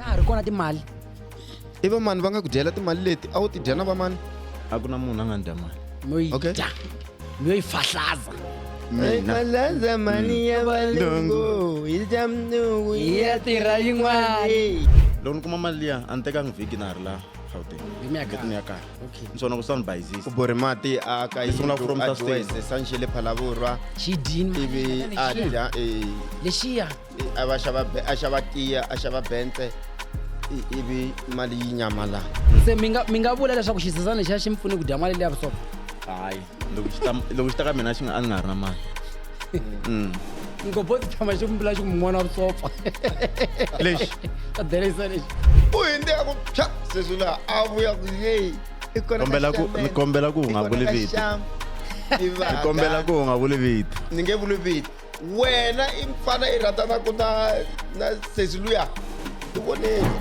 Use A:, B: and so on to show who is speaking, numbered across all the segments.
A: Ta ha ri kona timali.
B: I vamani va nga ku dyela timali leti a wu ti dya na vamani?
C: A ku na munhu a nga ni dya mali.
A: Mi yo yi
B: Okay.
A: dya. Mi yo yi fahlaza.
C: Mina.
B: Falaza mali ya valungu hi ta mnuku
A: Yi ya tirha yin'wana.
C: Loko ni kuma mali liya a ni tekangi vhiki na ha ri la Gauteng.
A: Hi mi ya kaya.
C: Ni ya kaya.
A: Okay.
C: Ni swona ku swa ni bayizisa.
B: U borhe mati a ka
C: Ni sungula from
B: a
C: the
B: dyiwa hi
C: state.
B: Sanxele Phalavurwa
A: Xi dyini mali
B: ivi
A: ya
B: a
A: lexiya.
B: dya eh,
A: Lexiya.
B: a va xava a xava tiya a xava bentse ivi mali yi nyamalala.
A: Se mi nga mi nga vula leswaku xisesana lexiya xi mi pfune ku dya mali liya vusopfa?
C: Hayi. Loko xi ta loko xi ta ka mina xi nga a ni nga ha ri na mali.
A: Ngopfu tshama xi vula xi ku n'wana wa vusopfa.
B: Lexi.
A: Ta derisa lexi.
B: U hindze a ku pya sesi luya a vuya ku hey i kona ka
C: Kombela ku
B: Xamene,
C: ni kombela ku u
B: i
C: nga
B: kona
C: vuli
B: ka
C: vito.
B: Xam. I
C: Ni
B: vaga.
C: kombela ku u nga vuli vito.
B: Ni nge vuli vito. Wena i mfana i rhandzanaku na na sesi luya i vonile.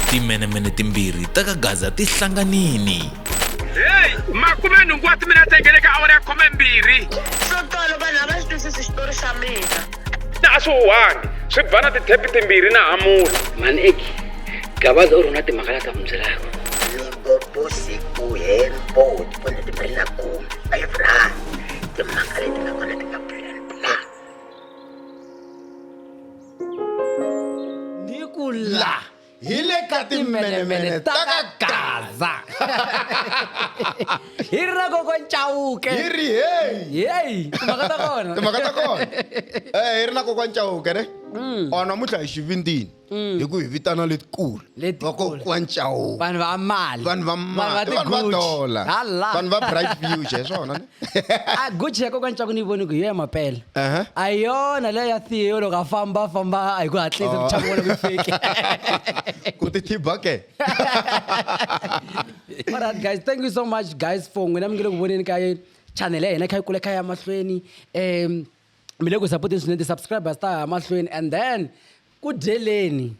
D: Timenemene timbirhi ta ka Gaza ti hlanganini.
E: Heyi, makumenhungu wa timinete yi nghene ka awara ya khomembirhi.
F: Swo tolo vanhu a va xi twisisi xitori xa mina.
E: A swi huhangi, swi ba na tithepi timbirhi na hamula.
G: Mhani Eki, Gavaza u ri u na timhaka la ta ku byelaka.
H: Limpopo siku hembo tipone timbirhi na khume 5 rand timhaka leti nga kona ti nga plan plan.
A: Ni ku la
B: hi le ka timenemene ta ka
A: Gaza. Hi ri na kokwa Chauke.
B: Hi ri hey.
A: Hey, timhaka ta kona.
B: Timhaka ta kona. Eh, hi ri na kokwa Chauke ne? O namuntlha hi xivindini. Hi ku hi vitana letikulu.
A: Letikulu.
B: Vakokwa Chauke.
A: Vanhu va mali.
B: Vanhu va mali. Vanhu va
A: Gucci.
B: dollar.
A: Hala.
B: Vanhu va bright future hi swona ne?
A: A Gucci ya kokwa Chauke ni yi voni ku hi yo ya mapele.
B: Uh-huh.
A: A hi yona leya ya Theo loko a famba famba hi ku hatlisa ku chava vona ku fiki.
B: Ku ti thiba ke.
A: All right guys, thank you so much guys for n'wina mi nge le ku voneni ka channel ya hina kha yi kula kha ya mahlweni. Mi le ku supporteni swinene ti-subscribers ta ya mahlweni and then ku dyeleni.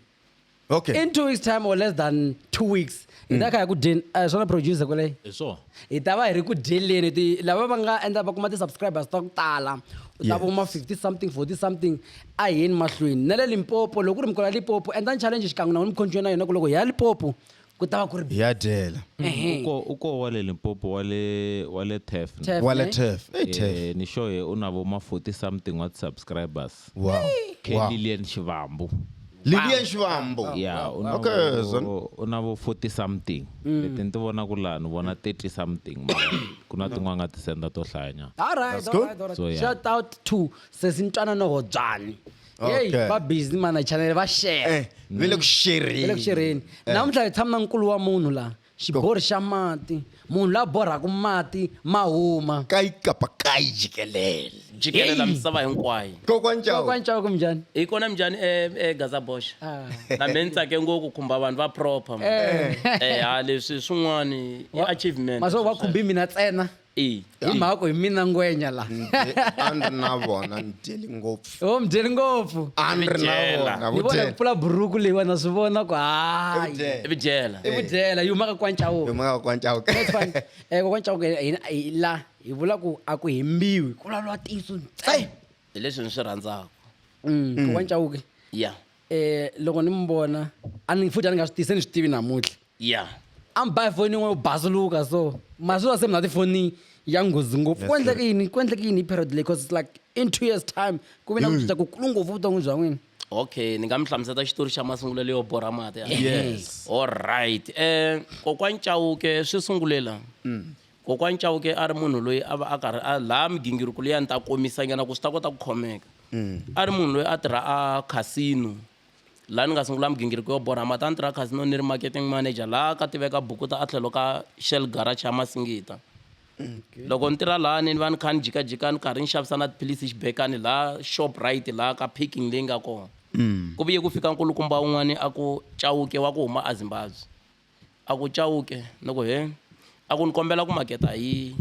B: Okay.
A: In 2 weeks time or less than 2 weeks. Hi ta kha hi ku dyeni, swona producer kwale.
D: Hi swona.
A: Hi ta va hi ri ku dyeleni ti lava va nga endla va kuma ti-subscribers ta ku tala. U ta
B: Yes.
A: vuma 50 something, 40 something a hi yeni mahlweni. Na le Limpopo loko ku ri mikolo ya Limpopo endlani challenge xikan'we na n'wina mi continue na yona ku loko hi ya Limpopo ku ta va ku ri
B: Hi ya dyela.
A: Ehe.
I: U ko wa le Limpopo wa le wa le Turf. ne?
A: Turf,
B: Wa le
A: ne?
B: Turf. Hey, Turf.
I: Ni sure ye u na vo ma 40 something wa subscribers.
B: Wow.
I: K
B: Wow.
I: Lilian Shivambu.
B: Lilian Shivambu.
I: Yeah, u na
B: Okay,
I: vo
B: son.
I: u na vo 40 something. Leti ni ti vonaka laha ni vona 30 something mara ku na tin'wana nga ti senda to hlayanyana.
A: All right,
B: That's
A: all
B: good.
A: right, all right.
I: So, yeah.
A: Shout out to Sesi Ntwanano Hodzani. Hey,
B: Okay.
A: va busy mana channel va share.
B: Eh, va le ku shereni.
A: Va le ku shereni. Namuntlha hi tshama na nkulu wa munhu la. Xiborhi xa mati. Munhu la borhaka mati ma huma.
B: Kayi kapa kayi jikelele.
J: Jikelela misava hinkwayo.
B: Kokwa Chauke.
A: Kokwa Chauke minjhani?
J: Hi kona minjhani Gaza Boxa.
A: Ah.
J: Na me ni tsake ngopfu ku khumba vanhu va proper.
A: Eh.
J: Ha leswi swin'wani i achievement.
A: Maswo va khumbi mina ntsena.
J: E.
A: Hi mhaka ku hi mina ngwenya la.
B: A ni ri na vona ni dyeli ngopfu.
A: O mi dyeli ngopfu.
B: A ni ri na vona
A: Ni vona ku pfula buruku leyi wena swi vona ku hayi.
B: I
J: vudyela.
A: I vudyela yi humaka kwa Chauke.
B: Yi humaka kwa Chauke.
A: That's fine. Kokwa Chauke hina hi la hi vula ku a ku hembiwi ku vulavuriwa ntiyiso ntsena.
J: Hi leswi ni swi rhandzaka.
A: Kokwa Chauke.
J: Yeah.
A: Loko ni mi vona a ni futhi a ni nga swi tivi se ni swi tivi namuntlha.
J: Yeah.
A: A mi ba hi foni yin'wana yo basuluka so maswi se mi na tifoni ya nghozi ngopfu. Ku endleke yini? Ku endleke yini hi period leyi because it's like in 2 years time ku ve na ku cinca ku kulu ngopfu vuton'wini bya n'wina.
J: Okay, ni nga mi hlamusela xitori xa masungulo leyo borha mati.
B: Yes.
J: All right. Kokwa Chauke swi sungule la. Kokwa Chauke a ri munhu loyi a va a karhi a laha migingiriko liya ni ta komisa nyana ku swi ta kota ku khomeka. A ri munhu loyi a tirha a casino. Laha ni nga sungula migingiriko yo borha mati a ni tirha casino ni ri marketing manager laha ka tiveka Bukuta a tlhelo ka Shell Garage ya Masingita. Loko ni tirha laha ni va ni kha ni jikajika ni karhi ni xavisa na tiphilisi xibekani laha Shoprite laha ka picking leyi nga kona. Ku vuye ku fika nkulukumba un'wani a ku Chauke wa ku huma a Zimbabwe. A ku Chauke ni ku he a ku ni kombela ku maketa hi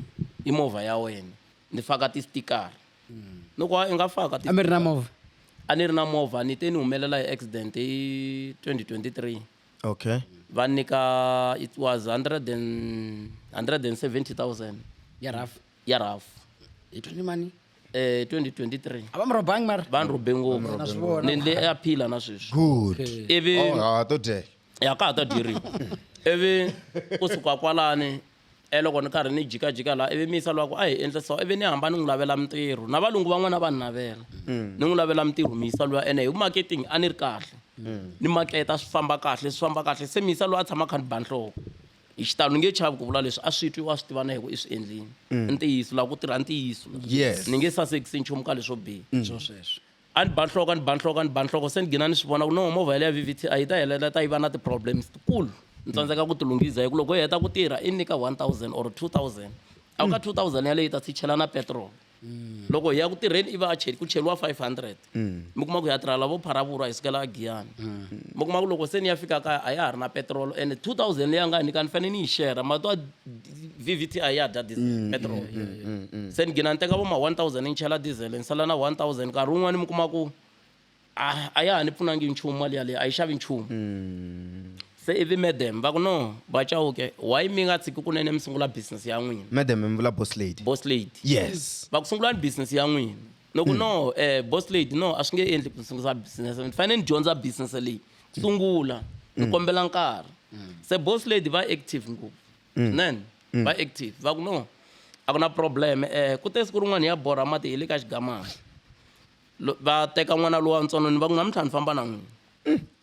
J: hi movha ya wena ni faka ti-sticker. Ni ku i nga faka
A: A mi ri na movha?
J: A ni ri na movha ni te ni humelela hi accident hi 2023.
B: Okay.
J: Va nyika it was hundred and hundred and seventy thousand.
A: Ya rough.
J: Ya rough.
A: Hi 20 mani?
J: 2023
A: A va mi rhobangi mara.
J: Va ni rhobe ngopfu.
A: Na swi vona.
J: Ni endle a phila na sweswi.
B: Good.
J: Ivi
B: Oh, ha to dyela.
J: Ya ka ha ta dyeriwa. Ivi kusuka kwalani e loko ni karhi ni jikajika laha ivi miyisa lowa ku a hi endle so ivi ni hamba ni n'wi lavela mintirho na valungu van'wana va ni navela ni n'wi lavela mintirho miyisa luya ene hi marketing a ni ri kahle ni maketa swi famba kahle swi famba kahle se miyisa loyi a tshama a kha ni ba nhloko hi xitalo ni nge chavi ku vula leswi a swi twi wa swi tiva na hi ku i swi endlini i ntiyiso laha ku tirha ntiyiso
B: Yes.
J: ni nge sasekisi nchumu ka leswo biha
A: Swo sweswo.
J: A ni ba nhloko a ni ba nhloko a ni ba nhloko se ni gina ni swi vona ku no movha yaleyo ya VVT a yi ta helela ta yi va na ti-problems tikulu ni tsandzeka ku ti lunghisa hi ku loko yi heta ku tirha i nyika 1000 or 2000 a ku ka 2000 yaleyo yi ta si chela na petrol loko hi ya ku tirheni i va a cheli ku cheliwa 500 mi kuma ku hi ya tirha la vo Pharavurwa hi sukela a Giyani mi kuma ku loko se ni ya fika kaya a ya ha ri na petrol ene 2000 leyi a nga nyika ni fanele ni yi share ma twa VVT a ya dya diesel petrol se ni gina ni teka vo ma 1000 ni chela diesel ni sala na 1000 nkarhi wun'wani mi kuma ku a a ya ha ni pfunangi nchumu mali yaleyo a yi xavi nchumu se ivi madam va ku no va Chauke why mi nga tshiki kunene mi sungula business ya n'wina
B: Madam mi vula boss lady.
J: Boss lady.
B: Yes.
J: Va ku sungulani business ya n'wina ni ku no boss lady no a swi nge endli ku sungula business ni fanele ni dyondza business leyi sungula ni kombela nkarhi se boss lady va active ngopfu swinene va active va ku no a ku na problem ku te siku rin'wana hi ya borha mati hi le ka xigamana va teka n'wana lowa ntsongo ni va ku namuntlha ni famba na n'wina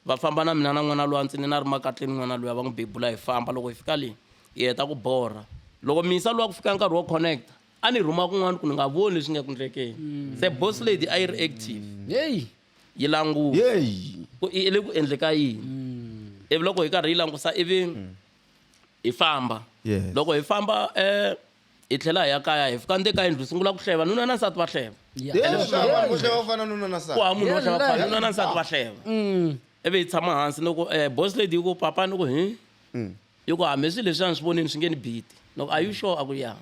J: va famba na mina na n'wana lowa ntsini na ri makatleni n'wana luya va n'wi bebula hi famba loko hi fika le hi heta ku borha loko misa luwa ku fika nkarhi wo connect a ni rhuma kun'wana ku ni nga voni leswi nga ku ndlekeni se boss lady a yi ri active
A: Hey.
J: Yi languta
B: Hey.
J: ku i le ku endleka yini ivi loko hi karhi yi langusa ivi hi famba
B: Yes.
J: loko hi famba hi tlhela hi ya kaya hi fika ndzeni ka yindlu sungula ku hleva nuna na nsati va hleva
A: Yeah.
B: Yeah, swa vanhu vo hleva ku fana nuna na nsati.
J: Ku hava munhu wo hleva ku fana
A: Yeah.
J: nuna na nsati va hleva ivi hi tshama hansi ni ku boss lady yi ku papa ni ku hi yi ku hambi swilo leswi a ni swi vonini swi nge ni biti ni ku are you sure a ku ya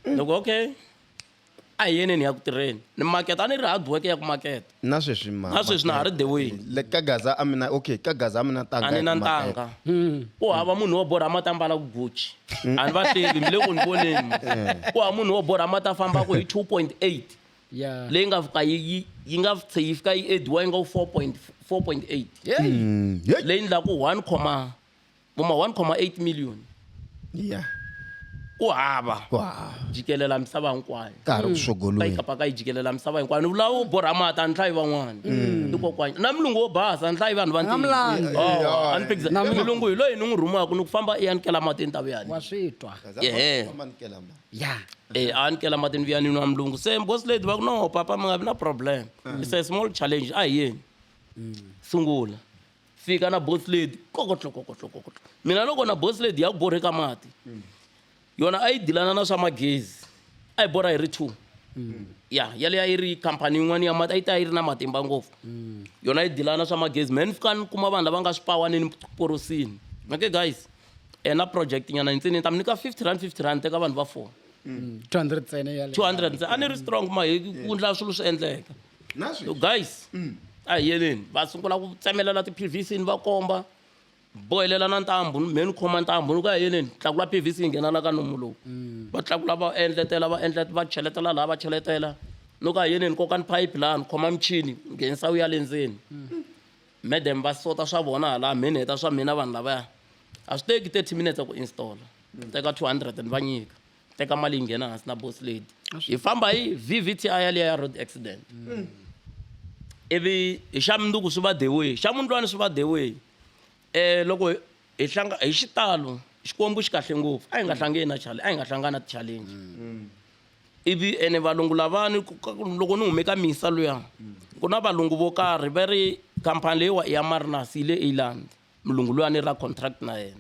J: ni ku okay a hi yeneni ya ku tirheni ni maketa a ni ri hard work ya ku maketa
B: Na sweswi ma
J: Na sweswi na ha ri the way.
B: Le ka Gaza a mina okay ka Gaza a mina ntanga
J: A ni
B: ya
J: na
B: ku maketa.
J: ntanga ku hava munhu wo borha mati a mbala ku Gucci a ni va hlevi mi le ku ni voneni ku hava munhu wo borha mati a fambaka hi 2.8
A: Yeah.
J: leyi nga fika yi yi yi nga tlhe yi fika yi ediwa yi nga 4.4.8
A: Hey.
B: Hey.
J: Leyi ndlaku 1 comma vo ma 1.8 million
B: Yeah.
J: Ku hava.
B: Ku hava.
J: Jikelela misava hinkwayo.
B: Ka ha ri ku swogolweni.
J: Ka yi jikelela misava hinkwayo. Ni vula wo borha mati a ni hlayi van'wana. I kokwani. Na mulungu wo basa a ni hlayi vanhu va
A: Nga
J: ntima.
A: mulandi.
J: Oh, a ni phikisa.
A: Na mulungu.
J: Mulungu hi loyi ni n'wi rhumaka ni ku famba i ya ni kela mati entabeni.
A: Wa swi twa.
J: Ehe.
B: Famba ni kela mati.
A: Yeah.
J: A ni kela mati ni vuya ni nwa mulungu. Se boss lady va ku no papa mi nga vi na problem. It's a small challenge a hi yeni. Sungula. Fika na boss lady kokotlo kokotlo kokotlo. Mina loko na boss lady ya ku borheka mati. Yona a yi dilana na swa magezi. A yi borha hi ri 2. Ya, yaleyo a yi ri company yin'wana ya mati a yi ta yi ri na matimba ngopfu. Yona yi dilana na swa magezi. Mehe ni fika ni kuma vanhu lava nga swipawanini porosini. Okay guys, na project nyana ntsena ni ta mi nyika 50 rand 50 rand teka vanhu va 4.
A: 200 ntsena yaleyo.
J: 200 ntsena. A ni ri strong ma hi ku endla swilo swi endleka.
B: Na sweswi.
J: So guys, a hi yeleni. Va sungula ku tsemelela ti PVC ni va komba. Bohelela na ntambu, mehe ni khoma ntambu ni ku a hi yeleni, tlakula PVC yi nghena la ka nomu lowu. Va tlakula va endletela, va endletela, va cheletela laha va cheletela. Ni ku a hi yeleni, kokani phayiphi laha ni khoma michini, nghenisa wu ya le ndzeni. Madam va sota swa vona hala, mehe ni heta swa mina vanhu lavaya. A swi teki 30 minutes ku install. Teka 200 ni va nyika. Teka mali yi nghena hansi na boss lady. Hi famba hi VVTI yaliya ya road accident. Ivi hi xa mundzuku swi va the way, xa mundlwani swi va the way. Loko hi hlanga hi xitalo Xikwembu xi kahle ngopfu. A hi nga hlangani na challenge, a hi nga hlangani na ti-challenge. Ivi ene valungu lavani loko ni hume ka misa luya, ku na valungu vo karhi va ri khampani leyiwa i ya Marinus yi le Ireland. Mulungu luya ni ra contract na yena.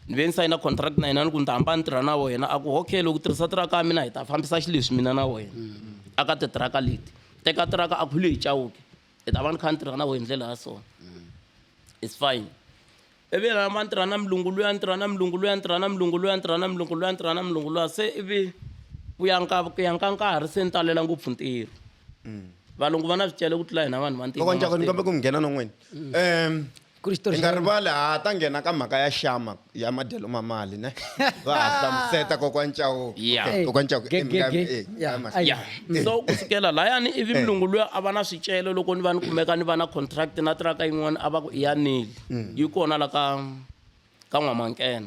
J: Ni ve ni sayina contract na yena ni ku ni ta hamba ni tirha na wena. A ku okay loko u tirhisa tiraka ya mina hi ta fambisa xileswi mina na wena. Aka titiraka leti. Teka tiraka a ku leyi Chauke. Hi ta va ni kha ni tirha na wena hi ndlela ya so. It's fine. Ivi yena va ni tirha na mulungu luya, ni tirha na mulungu luya, ni tirha na mulungu luya, ni tirha na mulungu luya, ni tirha na mulungu luya. Se ivi ku ya nka, ku ya nka nkarhi se ni talela ngopfu ntirho. Valungu va na swicele ku tlula hina vanhu va ntima.
B: Loko Ntsako ni kombe ku mi nghena non'wini.
A: Ku ri xitori
B: Hi nga
A: xa-
B: rivali ha ta nghena ka mhaka ya xama ya madyelo ma mali ne va ha hlamuseta kokwani Chauke.
J: Yeah.
B: Okay, kokwani Chauke,
A: Ge-
B: eh,
A: ge-
B: mi nga-
A: ge.
B: eh,
A: Yeah.
B: ya mahlweni.
A: Ai.
J: Ya, so kusukela layani ivi mulungu luya a va na swicele loko ni va ni kumeka ni va na contract na tiraka yin'wana a va ku i ya nili yi kona la ka ka n'wamankena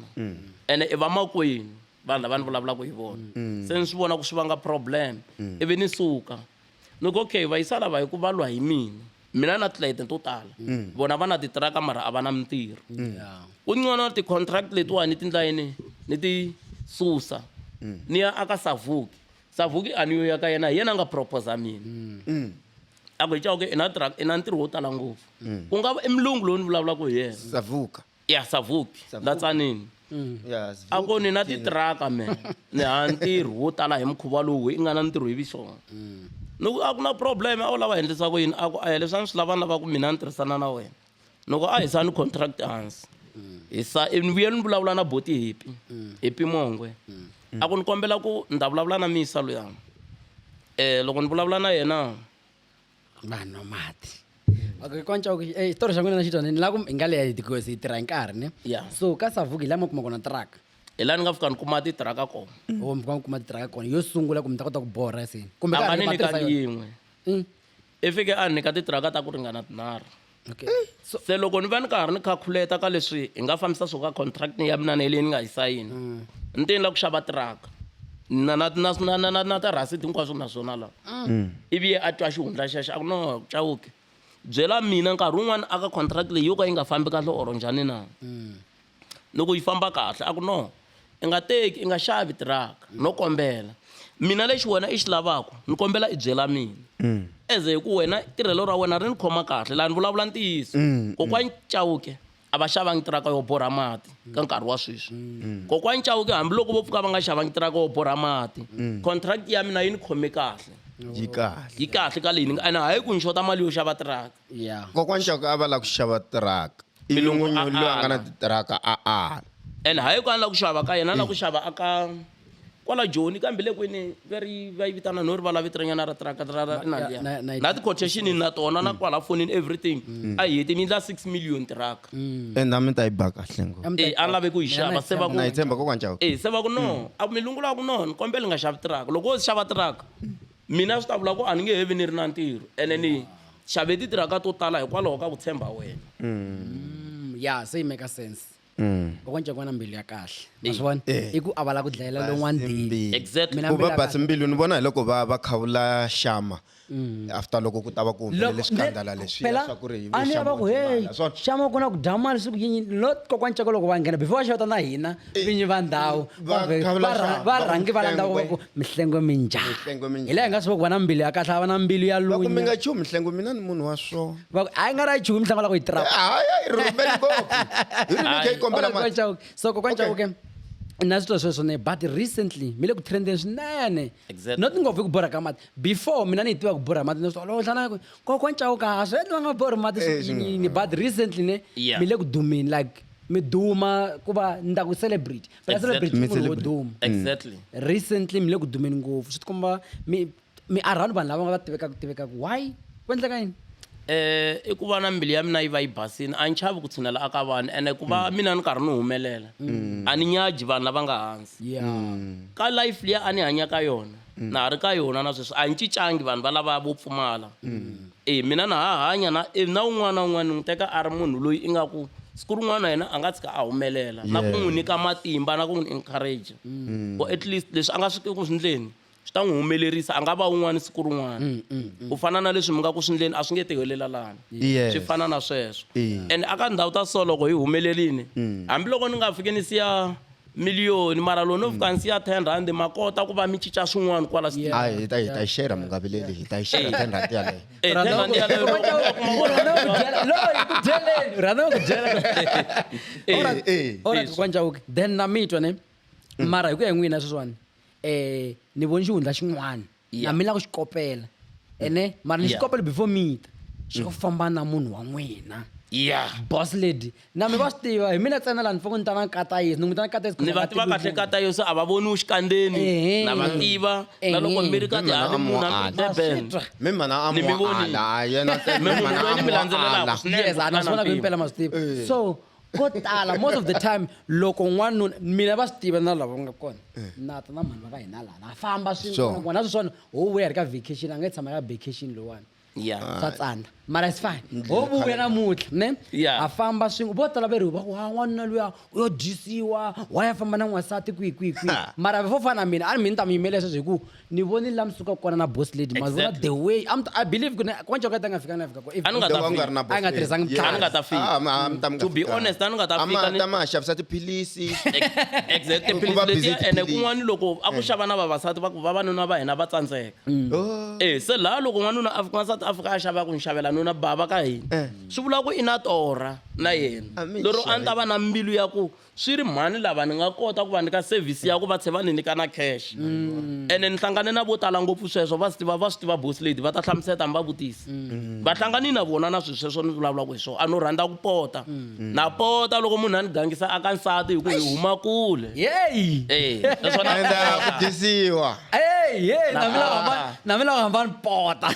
J: ene i vamakwenu vanhu lava ni vulavulaka hi vona se ni swi vona ku swi vanga problem ivi ni suka ni ku okay vayisa lava hi ku va lwa hi mina mina na tilayite to tala vona va na titiraka mara a va na mintirho ku n'wana ti-contract letiwani ni tindla yini ni ti susa ni ya aka savuki savuki a ni yo ya ka yena hi yena a nga proposa mina a ku hi Chauke i na i na ntirho wo tala ngopfu ku nga va i mulungu lowu ni vulavulaka hi yena
B: Savuka.
J: Ya savuki la tsanini
B: Ya,
J: a ku ni na titiraka me ni ha ntirho wo tala hi mukhuva lowu i nga na ntirho hi viswona ni ku a ku na problem a wu lava endlisa ku yini a ku a leswi a ni swi lava ni lava ku mina ni tirhisana na wena loko a hi sani contract hansi hi sa ni vuye ni vulavula na boti Happy Happy Mongwe a ku ni kombela ku ni ta vulavula na misa luya loko ni vulavula na yena
A: vanhu mati okay konca okay eh xitori xa n'wina na xi twa ni lava ku hi nga leya because hi tirha hi nkarhi ne
J: Yeah.
A: so ka savuki hi laha mi kuma kona truck
J: hi laha ni nga fika ni kuma titiraka kona
A: o mi fika mi kuma titiraka kona yo sungula ku mi ta kota ku borha se kumbe
J: a
A: ka
J: nga
A: ha ri
J: ni
A: ma tirhisa
J: nyikangi
A: yona?
J: yin'we i fike a nyika titiraka ta ku ringana tinharhu
A: okay
J: se loko ni va ni karhi ni calculate ka leswi hi nga fambisa swo ka contract ya mina na leyi ni nga yi sayina ni te ni lava ku xava tiraka na na na na na na na tirhasiti hinkwaswo na swona la ivi ye a twa xihundla xexo a ku no Chauke byela mina nkarhi wun'wani aka contract leyi yo ka yi nga fambi kahle or njhani na loko yi famba kahle a ku no i nga teki i nga xavi tiraka no kombela mina lexi wena i xi lavaka ni kombela i byela mina as hi ku wena tirhelo ra wena ri ni khoma kahle laha ni vulavula ntiyiso kokwani Chauke a va xavangi tiraka yo borha mati ka nkarhi wa sweswi kokwani Chauke hambiloko vo pfuka va nga xavangi tiraka yo borha mati contract ya mina yi ni khome kahle
B: yi kahle
J: yi kahle ka leyi ni nga ene hayi ku ni xota mali yo xava tiraka
A: yeah
B: kokwani Chauke a va lava ku xava tiraka ivi
J: Milungu
B: n'winyi
J: a
B: loyi a nga na
J: ala.
B: titiraka a ala
J: and hayi ku a ni lava ku xava ka yena a lava ku xava aka kwala Joni kambe le kwini va ri va yi vitana no rivala vito ra nyana ra tiraka ra ra na liya. Na ti-quotation na tona na kwala fonini everything a hi heti ni endla 6 million tiraka
B: ende a mi ta yi ba kahle ngopfu
J: Eh, a ni lave ku yi xava se va ku
B: na yi tshemba kokwani Chauke
J: Eh, se va ku no a ku milungu la ku no ni kombela ni nga xavi tiraka loko wo xava tiraka mina swi ta vula ku a ni nge he vi ni ri na ntirho ene ni xave titiraka to tala hikwalaho ka ku tshemba wena
A: ya se yi make sense kokwani Chauke va na mbilu ya kahle ma swi vona
B: Eh.
A: i ku a va lava ku dlayela lowun'wana
B: Mbilu.
J: Exactly.
A: Mina
B: ku
A: mbilu
B: va
A: ya
B: basi
A: kahle.
B: mbilu ni vona hi loko va va khawula xama after loko ku ta va ku humelele swikandala leswiya
A: phela
B: swa ku ri hi
A: a ni
B: Xama
A: va ku
B: u
A: hey
B: timali, swona.
A: xama ku na ku dya mali siku yinyi not kokwani Chauke loko va nghena before va xeweta na hina vinyi va ndhawu
B: Va khawula xama,
A: va
B: va ku
A: rhangi va la ndhawu va ku mihlengo minjhani
B: Mihlengo minjhani.
A: hi laha hi nga swi va ku va na mbilu ya kahle a va na mbilu ya
B: Va ku mi
A: lunya
B: nga chuhi mihlengo mina ni munhu wa swona
A: va ku a yi nga ra yi chuhi mihlengo la ku yi trap
B: hayi a yi rhumeli ngopfu hi ri mi kha yi kombela
A: Alright,
B: mati
A: Kokwani Chauke. So kokwani
B: Okay.
A: Chauke na swi twa sweswo ne but recently mi le ku trendeni swinene
J: Exactly.
A: not ngopfu hi ku borha ka mati before mina ni yi tiva ku borha mati ni swi twa hlana ku kokwani Chauke a swi endli va nga borhi mati
B: Eh,
A: swi yini but recently ne
J: Yeah.
A: mi le ku dumeni like mi duma ku va ni ta ku celebrity phela
J: Exactly.
A: celebrity i
B: Mi
A: munhu wo
B: celebrity.
A: duma
J: exactly
A: recently mi le ku dumeni ngopfu swi tikomba mi mi around vanhu lava nga va tivekaka tivekaka why ku endleka yini
J: I ku va na mbilu ya mina yi va yi basini a ni chavi ku tshinela aka vanhu ene ku va mina ni karhi ni humelela a ni nyaji vanhu lava nga hansi
A: yeah
J: ka life liya a ni hanya ka yona na ha ri ka yona na sweswi a ni cincangi vanhu va lava vo pfumala e mina na ha hanya na e, na un'wana na un'wana ni n'wi teka a ri munhu loyi ingaku siku rin'wana na yena a nga tshika a humelela na ku n'wi nyika matimba na ku n'wi encourage ku at least leswi a nga swi ku swi ndleni swi ta n'wi humelerisa a nga va un'wana siku rin'wana ku fana na leswi mi nga ku swi ndleni a swi nge ti helela lani
B: Yes.
J: swi fana na sweswo
B: Eh.
J: and aka ndhawu ta so loko hi humelerile hambiloko ni nga fiki ni siya miliyoni mara loko no fika ni siya 10 rand ma kota ku va mi cinca swin'wana kwala
B: a hi ta hi ta yi share mi nga vileli hi ta yi share 10 rand yaleyo
J: Eh, 10 rand yaleyo loko u kuma ku-
A: rhandza ku dyela
J: Eh,
B: eh.
A: alright kokwani Chauke then na mi twa ne mara hi ku ya hi n'wina sweswiwani ni voni xihundla xin'wana na mi lava ku xi kopela ene mara ni xi
J: Yeah.
A: kopela before mi ta xi ku famba na munhu wa n'wina
J: Yeah.
A: Boss lady na mi va swi tiva hi mina ntsena laha ni fanele ni ta na nkata yesu ni n'wi ta na nkata yesu
J: Ni va tiva kahle kata yesu a va voniwi xikandzeni.
A: Ehe.
J: Na va tiva na loko mi ri ka tihali munhu a Durban.
B: Mi mana a
J: Ni mi
B: mo
J: vonile.
B: ala yena
J: Mi munhu loyi ni mi landzelelaka swinene
A: Yes, a na
J: ku
A: swi vona ku
J: tlula na
A: impela ma swi tiva. So ko tala most of the time loko n'wanuna mina va swi tiva na lava nga kona na ta na mhani va ka hina laha na famba
B: Sure.
A: swin'wana na sweswiwani ho vuya hi ri ka vacation a nge tshama ka vacation lowani.
J: Yeah.
A: Swa tsanda mara it's fine ho vuya namuntlha ne.
J: Yeah.
A: A famba swin'we vo tala ve ri va ku ha n'wanuna luya u yo dyisiwa wa ya famba na n'wansati kwihi kwihi kwihi mara vo fana na mina a ni mina ni ta mi yimela sweswo hi ku ni vonile la mi sukaka kona na boss lady ma vona
J: Exactly.
A: the way I believe ku konca ka ta nga fika na fika ko
J: A ni nga ta
B: Loko a nga ri na
A: a nga
B: boss
A: tirhisanga
B: lady.
J: A ni nga ta fika.
B: Ah, ma- mi ta mi nga
J: To be
B: fikanga.
J: honest, a ni nga ta
B: A ma-
J: fika ni-
B: ta ma xavisa tiphilisi.
J: Exactly.
B: Ku va
J: Tiphilisi
B: busy
J: letiya ene
B: tiphilisi.
J: kun'wana loko a ku xava na vavasati va ku vavanuna va hina va tsandzeka.
B: Oh.
J: Eh, se laha loko n'wanuna a n'wansati a fika a xava ku ni xavela nuna bava ka hina swi vula ku i na torha na yena
B: A mi
J: lero a ni ta va na mbilu ya ku swi ri mhani lava ni nga kota ku va nyika service ya ku va tlhe va ni nyika na cash. Ene ni hlangane na vo tala ngopfu sweswo va swi tiva va swi tiva boss lady va ta hlamuseta mi va vutisa va hlangani na vona na swilo sweswo ni vulavulaka hi swona a no rhandza ku pota na pota loko munhu a ni gangisa aka nsati hi ku hi huma kule.
A: Yeyi.
J: Eh, naswona
B: Ende ku dyisiwa.
A: Hey, hey,
J: Na
A: na mina
J: pota.
A: hamba na mina hamba ni pota.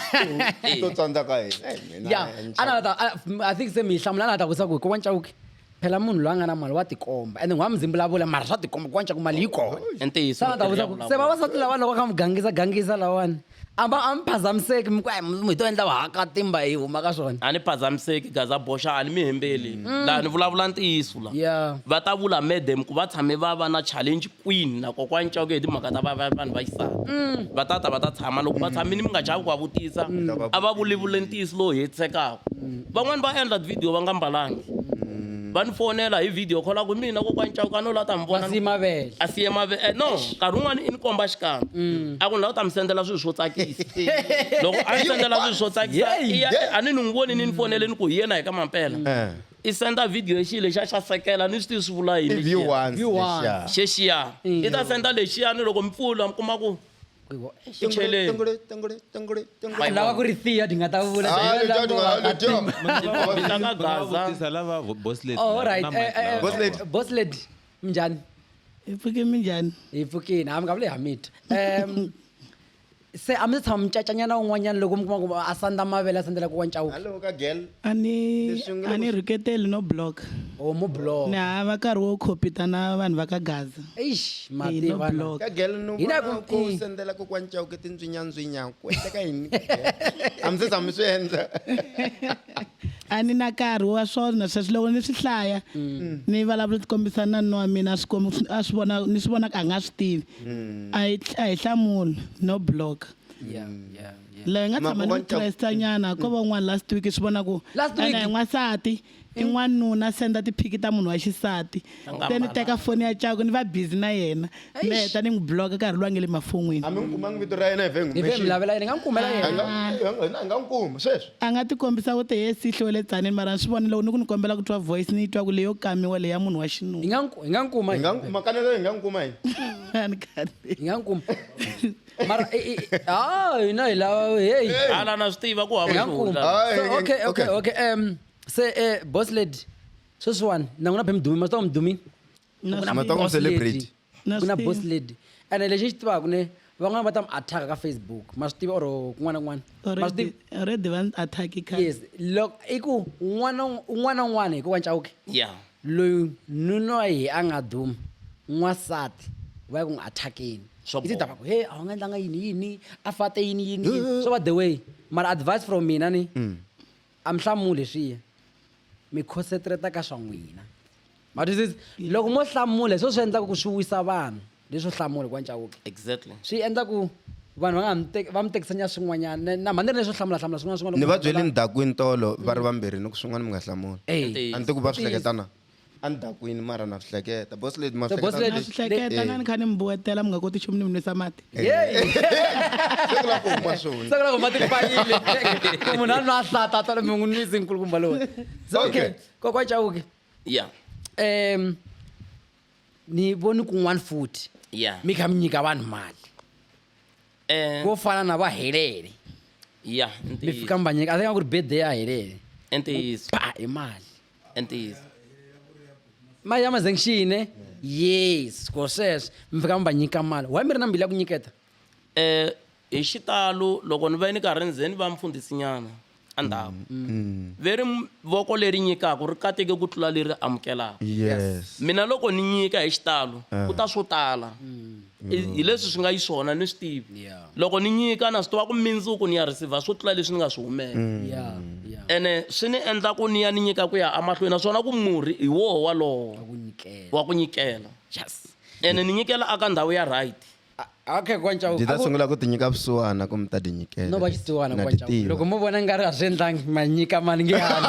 B: To tsandzaka hina. Eh, mina
A: Yeah,
B: ni
A: a na ta I think se mi hlamula na ta vutisa ku kokwana Chauke phela munhu loyi a nga na mali wa tikomba ende n'wa mi vulavula mara swa tikomba kokwana Chauke mali yi kona.
J: I ntiyiso.
A: Se a na ta vutisa ku se vavasati lava loko kha mi gangisa gangisa lawani a va a mi phazamiseki mi ku "Ai, mi to endla vahakatimba hi huma ka swona."
J: A ni phazamiseki gaza boxa a ni mi hembeli laha ni vulavula ntiyiso la.
A: Yeah.
J: Va ta vula madam ku va tshame va va na challenge queen na kokwani Chauke hi timhaka ta va vanhu va xisati va ta ta va ta tshama loko va tshamile mi nga chavi ku va vutisa a va vulavule ntiyiso lowu hetisekaka van'wani va endla video va nga mbalangi va ni fonela hi video call a ku mina kokwani Chauke a no la ta mi vona
A: Va siye mavele.
J: A siye mavele no nkarhi wun'wani i ni komba xikandza a ku ni lava ku ta mi sendela swilo swo tsakisa loko a ni sendela swilo swo tsakisa i ya a ni ni n'wi voni ni ni fonele ni ku hi yena hi ka mampela i senda video hi xilo lexiya xa sekela ni swi tivi swi vula yini
B: I view
J: lexiya.
B: once
A: View once.
B: lexiya.
J: Xexiya i ta senda lexiyani loko mi pfula mi kuma ku i cheleni.
B: Tungule, tungule, tungule, tungule.
A: Lava ku ri Thea di nga ta vula.
B: Ah, letiya ti nga- letiya.
J: Vita ka Gaza.
I: Vutisa lava boss lady.
A: Oh, all right.
I: Na mic lava.
B: Boss lady.
A: Boss lady, minjhani?
K: Hi pfuke minjhani?
A: Hi pfukini, a mi nga vuli Hamid. Se a mi se tshama mi cacanyana un'wanyana loko mi kuma ku a sandza mavele a sandzela kokwana Chauke.
B: Hello ka girl.
K: A ni
B: Leswi nga
K: a ni rhuketeli no block.
A: Oh, mo block.
K: Ni hava nkarhi wo khopita na vanhu va ka Gaza.
A: Eish,
K: Eh, no
A: mativa na.
K: block.
B: Ka girl no
A: Hina
B: vona
A: ku-
B: ku sendela kokwani Chauke tindzwinyandzwinya ku endleka yini? A mi se tshama mi swi endla.
K: A ni na nkarhi wa swona sweswo loko ni swi hlaya ni vulavula ti kombisa na nuna wa mina a swi kombi a swi vona ni swi vona ku a nga swi tivi. A hi hlamuli no block.
A: Yeah, yeah, yeah.
K: Leyi nga tshama ni
B: Kokwana Chauke-
K: trust nyana ko va un'wana last week swi vona ku
A: Last week?
K: ene hi n'wansati i n'wanuna a senda tiphiki ta munhu wa xisati
J: nga
K: se ni
J: mbalanga.
K: teka foni ya Chauke ni va busy na yena ni heta ni n'wi block nkarhi lowu a nge le mafon'wini
B: A mi n'wi kumangi vito ra yena hi vhe
A: Hi ve mi lavela yena, hi nga n'wi kumela
B: A
A: yena.
B: nga a nga n'wi kumi sweswi.
K: A nga ti kombisa ku te he sihlo le tsaneni mara ni swi vona loko ni ku ni kombela ku twa voice ni yi twa ku leyo kamiwa leya munhu wa
A: Hi
K: xinuna
A: nga n'wi hi nga n'wi kuma.
B: Hi nga n'wi kuma kanela hi nga n'wi kuma yini?
K: A ni karhi.
A: Hi nga n'wi kuma. Mara ah, hina hi lava hey.
J: Ala na swi tiva ku hava
A: Hi nga n'wi kuma.
J: xihundla.
B: Ah,
A: So okay, okay,
B: okay.
A: okay. Se boss lady sweswiwani na n'wina phe mi dumi, ma swi tiva ku mi dumile?
K: Na
A: Ku na
B: Ma ta ku
A: boss lady.
B: celebrate.
K: Na
A: Ku na
K: swi
A: boss
K: tiva.
A: lady. Ene lexi xi tivaka ne van'wana va ta mi attack ka Facebook. Ma swi tiva or kun'wana na kun'wana. Ma swi
K: Already
A: tiva?
K: already va ni attack khale.
A: Yes, loko i ku un'wana un'wana na un'wana hi kokwana Chauke.
J: Yeah.
A: Loyi nuna wa yehe a nga duma n'wansati va ya ku n'wi attack-eni.
J: Swa
A: I ti ta
J: boha.
A: va ku he a wu nga endlanga yini yini a fate yini yini yini. Swo va the way mara advice from mina ni a mi hlamuli leswiya mi concentrate ka swa n'wina. Ma twisisa? Loko mo hlamula hi swo swi endlaka ku swi wisa vanhu leswo hlamula kokwana Chauke.
J: Exactly.
A: Swi endla ku vanhu va nga ha mi teki va mi tekisanya swin'wanyana na mhani ni ri leswo hlamula hlamula swin'wana swin'wana
B: Ni va byele ni dakwini tolo va ri vambirhi ni ku swin'wana mi nga hlamuli.
A: Eh.
B: A ni ti ku va swi hleketana. A ni dakwini mara na swi hleketa. Boss lady ma
A: So
B: swi
A: boss
B: hleketa.
K: Na
A: lady-
K: swi hleketa na ni kha ni mi buwetela mi nga koti nchumu ni mi nwisa mati.
A: Yeyi.
B: Se ku lava ku huma swona.
A: Se ku lava ku huma tifayili. Ku munhu a nwa a hlata a twa mi n'wi nwisi nkulukumba lowu. So okay,
B: Okay.
A: kokwana Chauke.
J: Yeah.
A: Ni voni kun'wana futhi.
J: Yeah.
A: Mi kha mi nyika vanhu mali. Vo fana na va Helele.
J: Yeah,
A: Mi fika mi va nyika, I think a ku ri birthday ya Helele.
J: I ntiyiso.
A: Pa hi mali.
J: I ntiyiso.
A: Mali ya mazengxini yes ko sweswo mi fika mi va nyika mali why mi ri na mbilu ya ku nyiketa?
J: Hi xitalo loko ni va ni karhi ni ze ni va mfundhisinyana endzhaku ve ri voko leri nyikaka ri kateke ku tlula leri amukelaka.
B: Yes.
J: Mina loko ni nyika hi xitalo ku ta swo tala. Hi leswi swi nga yi swona ni swi tivi. Loko ni nyika na swi tiva ku mindzuku ni ya receiver swo tlula leswi ni nga swi humela. Ene swi ni endla ku ni ya ni nyika ku ya emahlweni naswona ku murhi hi woho walowo wa ku nyikela.
A: Yes.
J: Ene ni nyikela aka ndhawu ya right.
A: Okay, Kwanchauke.
B: Byi ta sungula ku ti nyika vusiwana ku mi ta ti nyikela.
A: No va xisiwana
B: Na ti
A: Kwanchauke.
B: tiva.
A: Loko mo vona nga ri a swi endlangi ma nyika mali nge hali.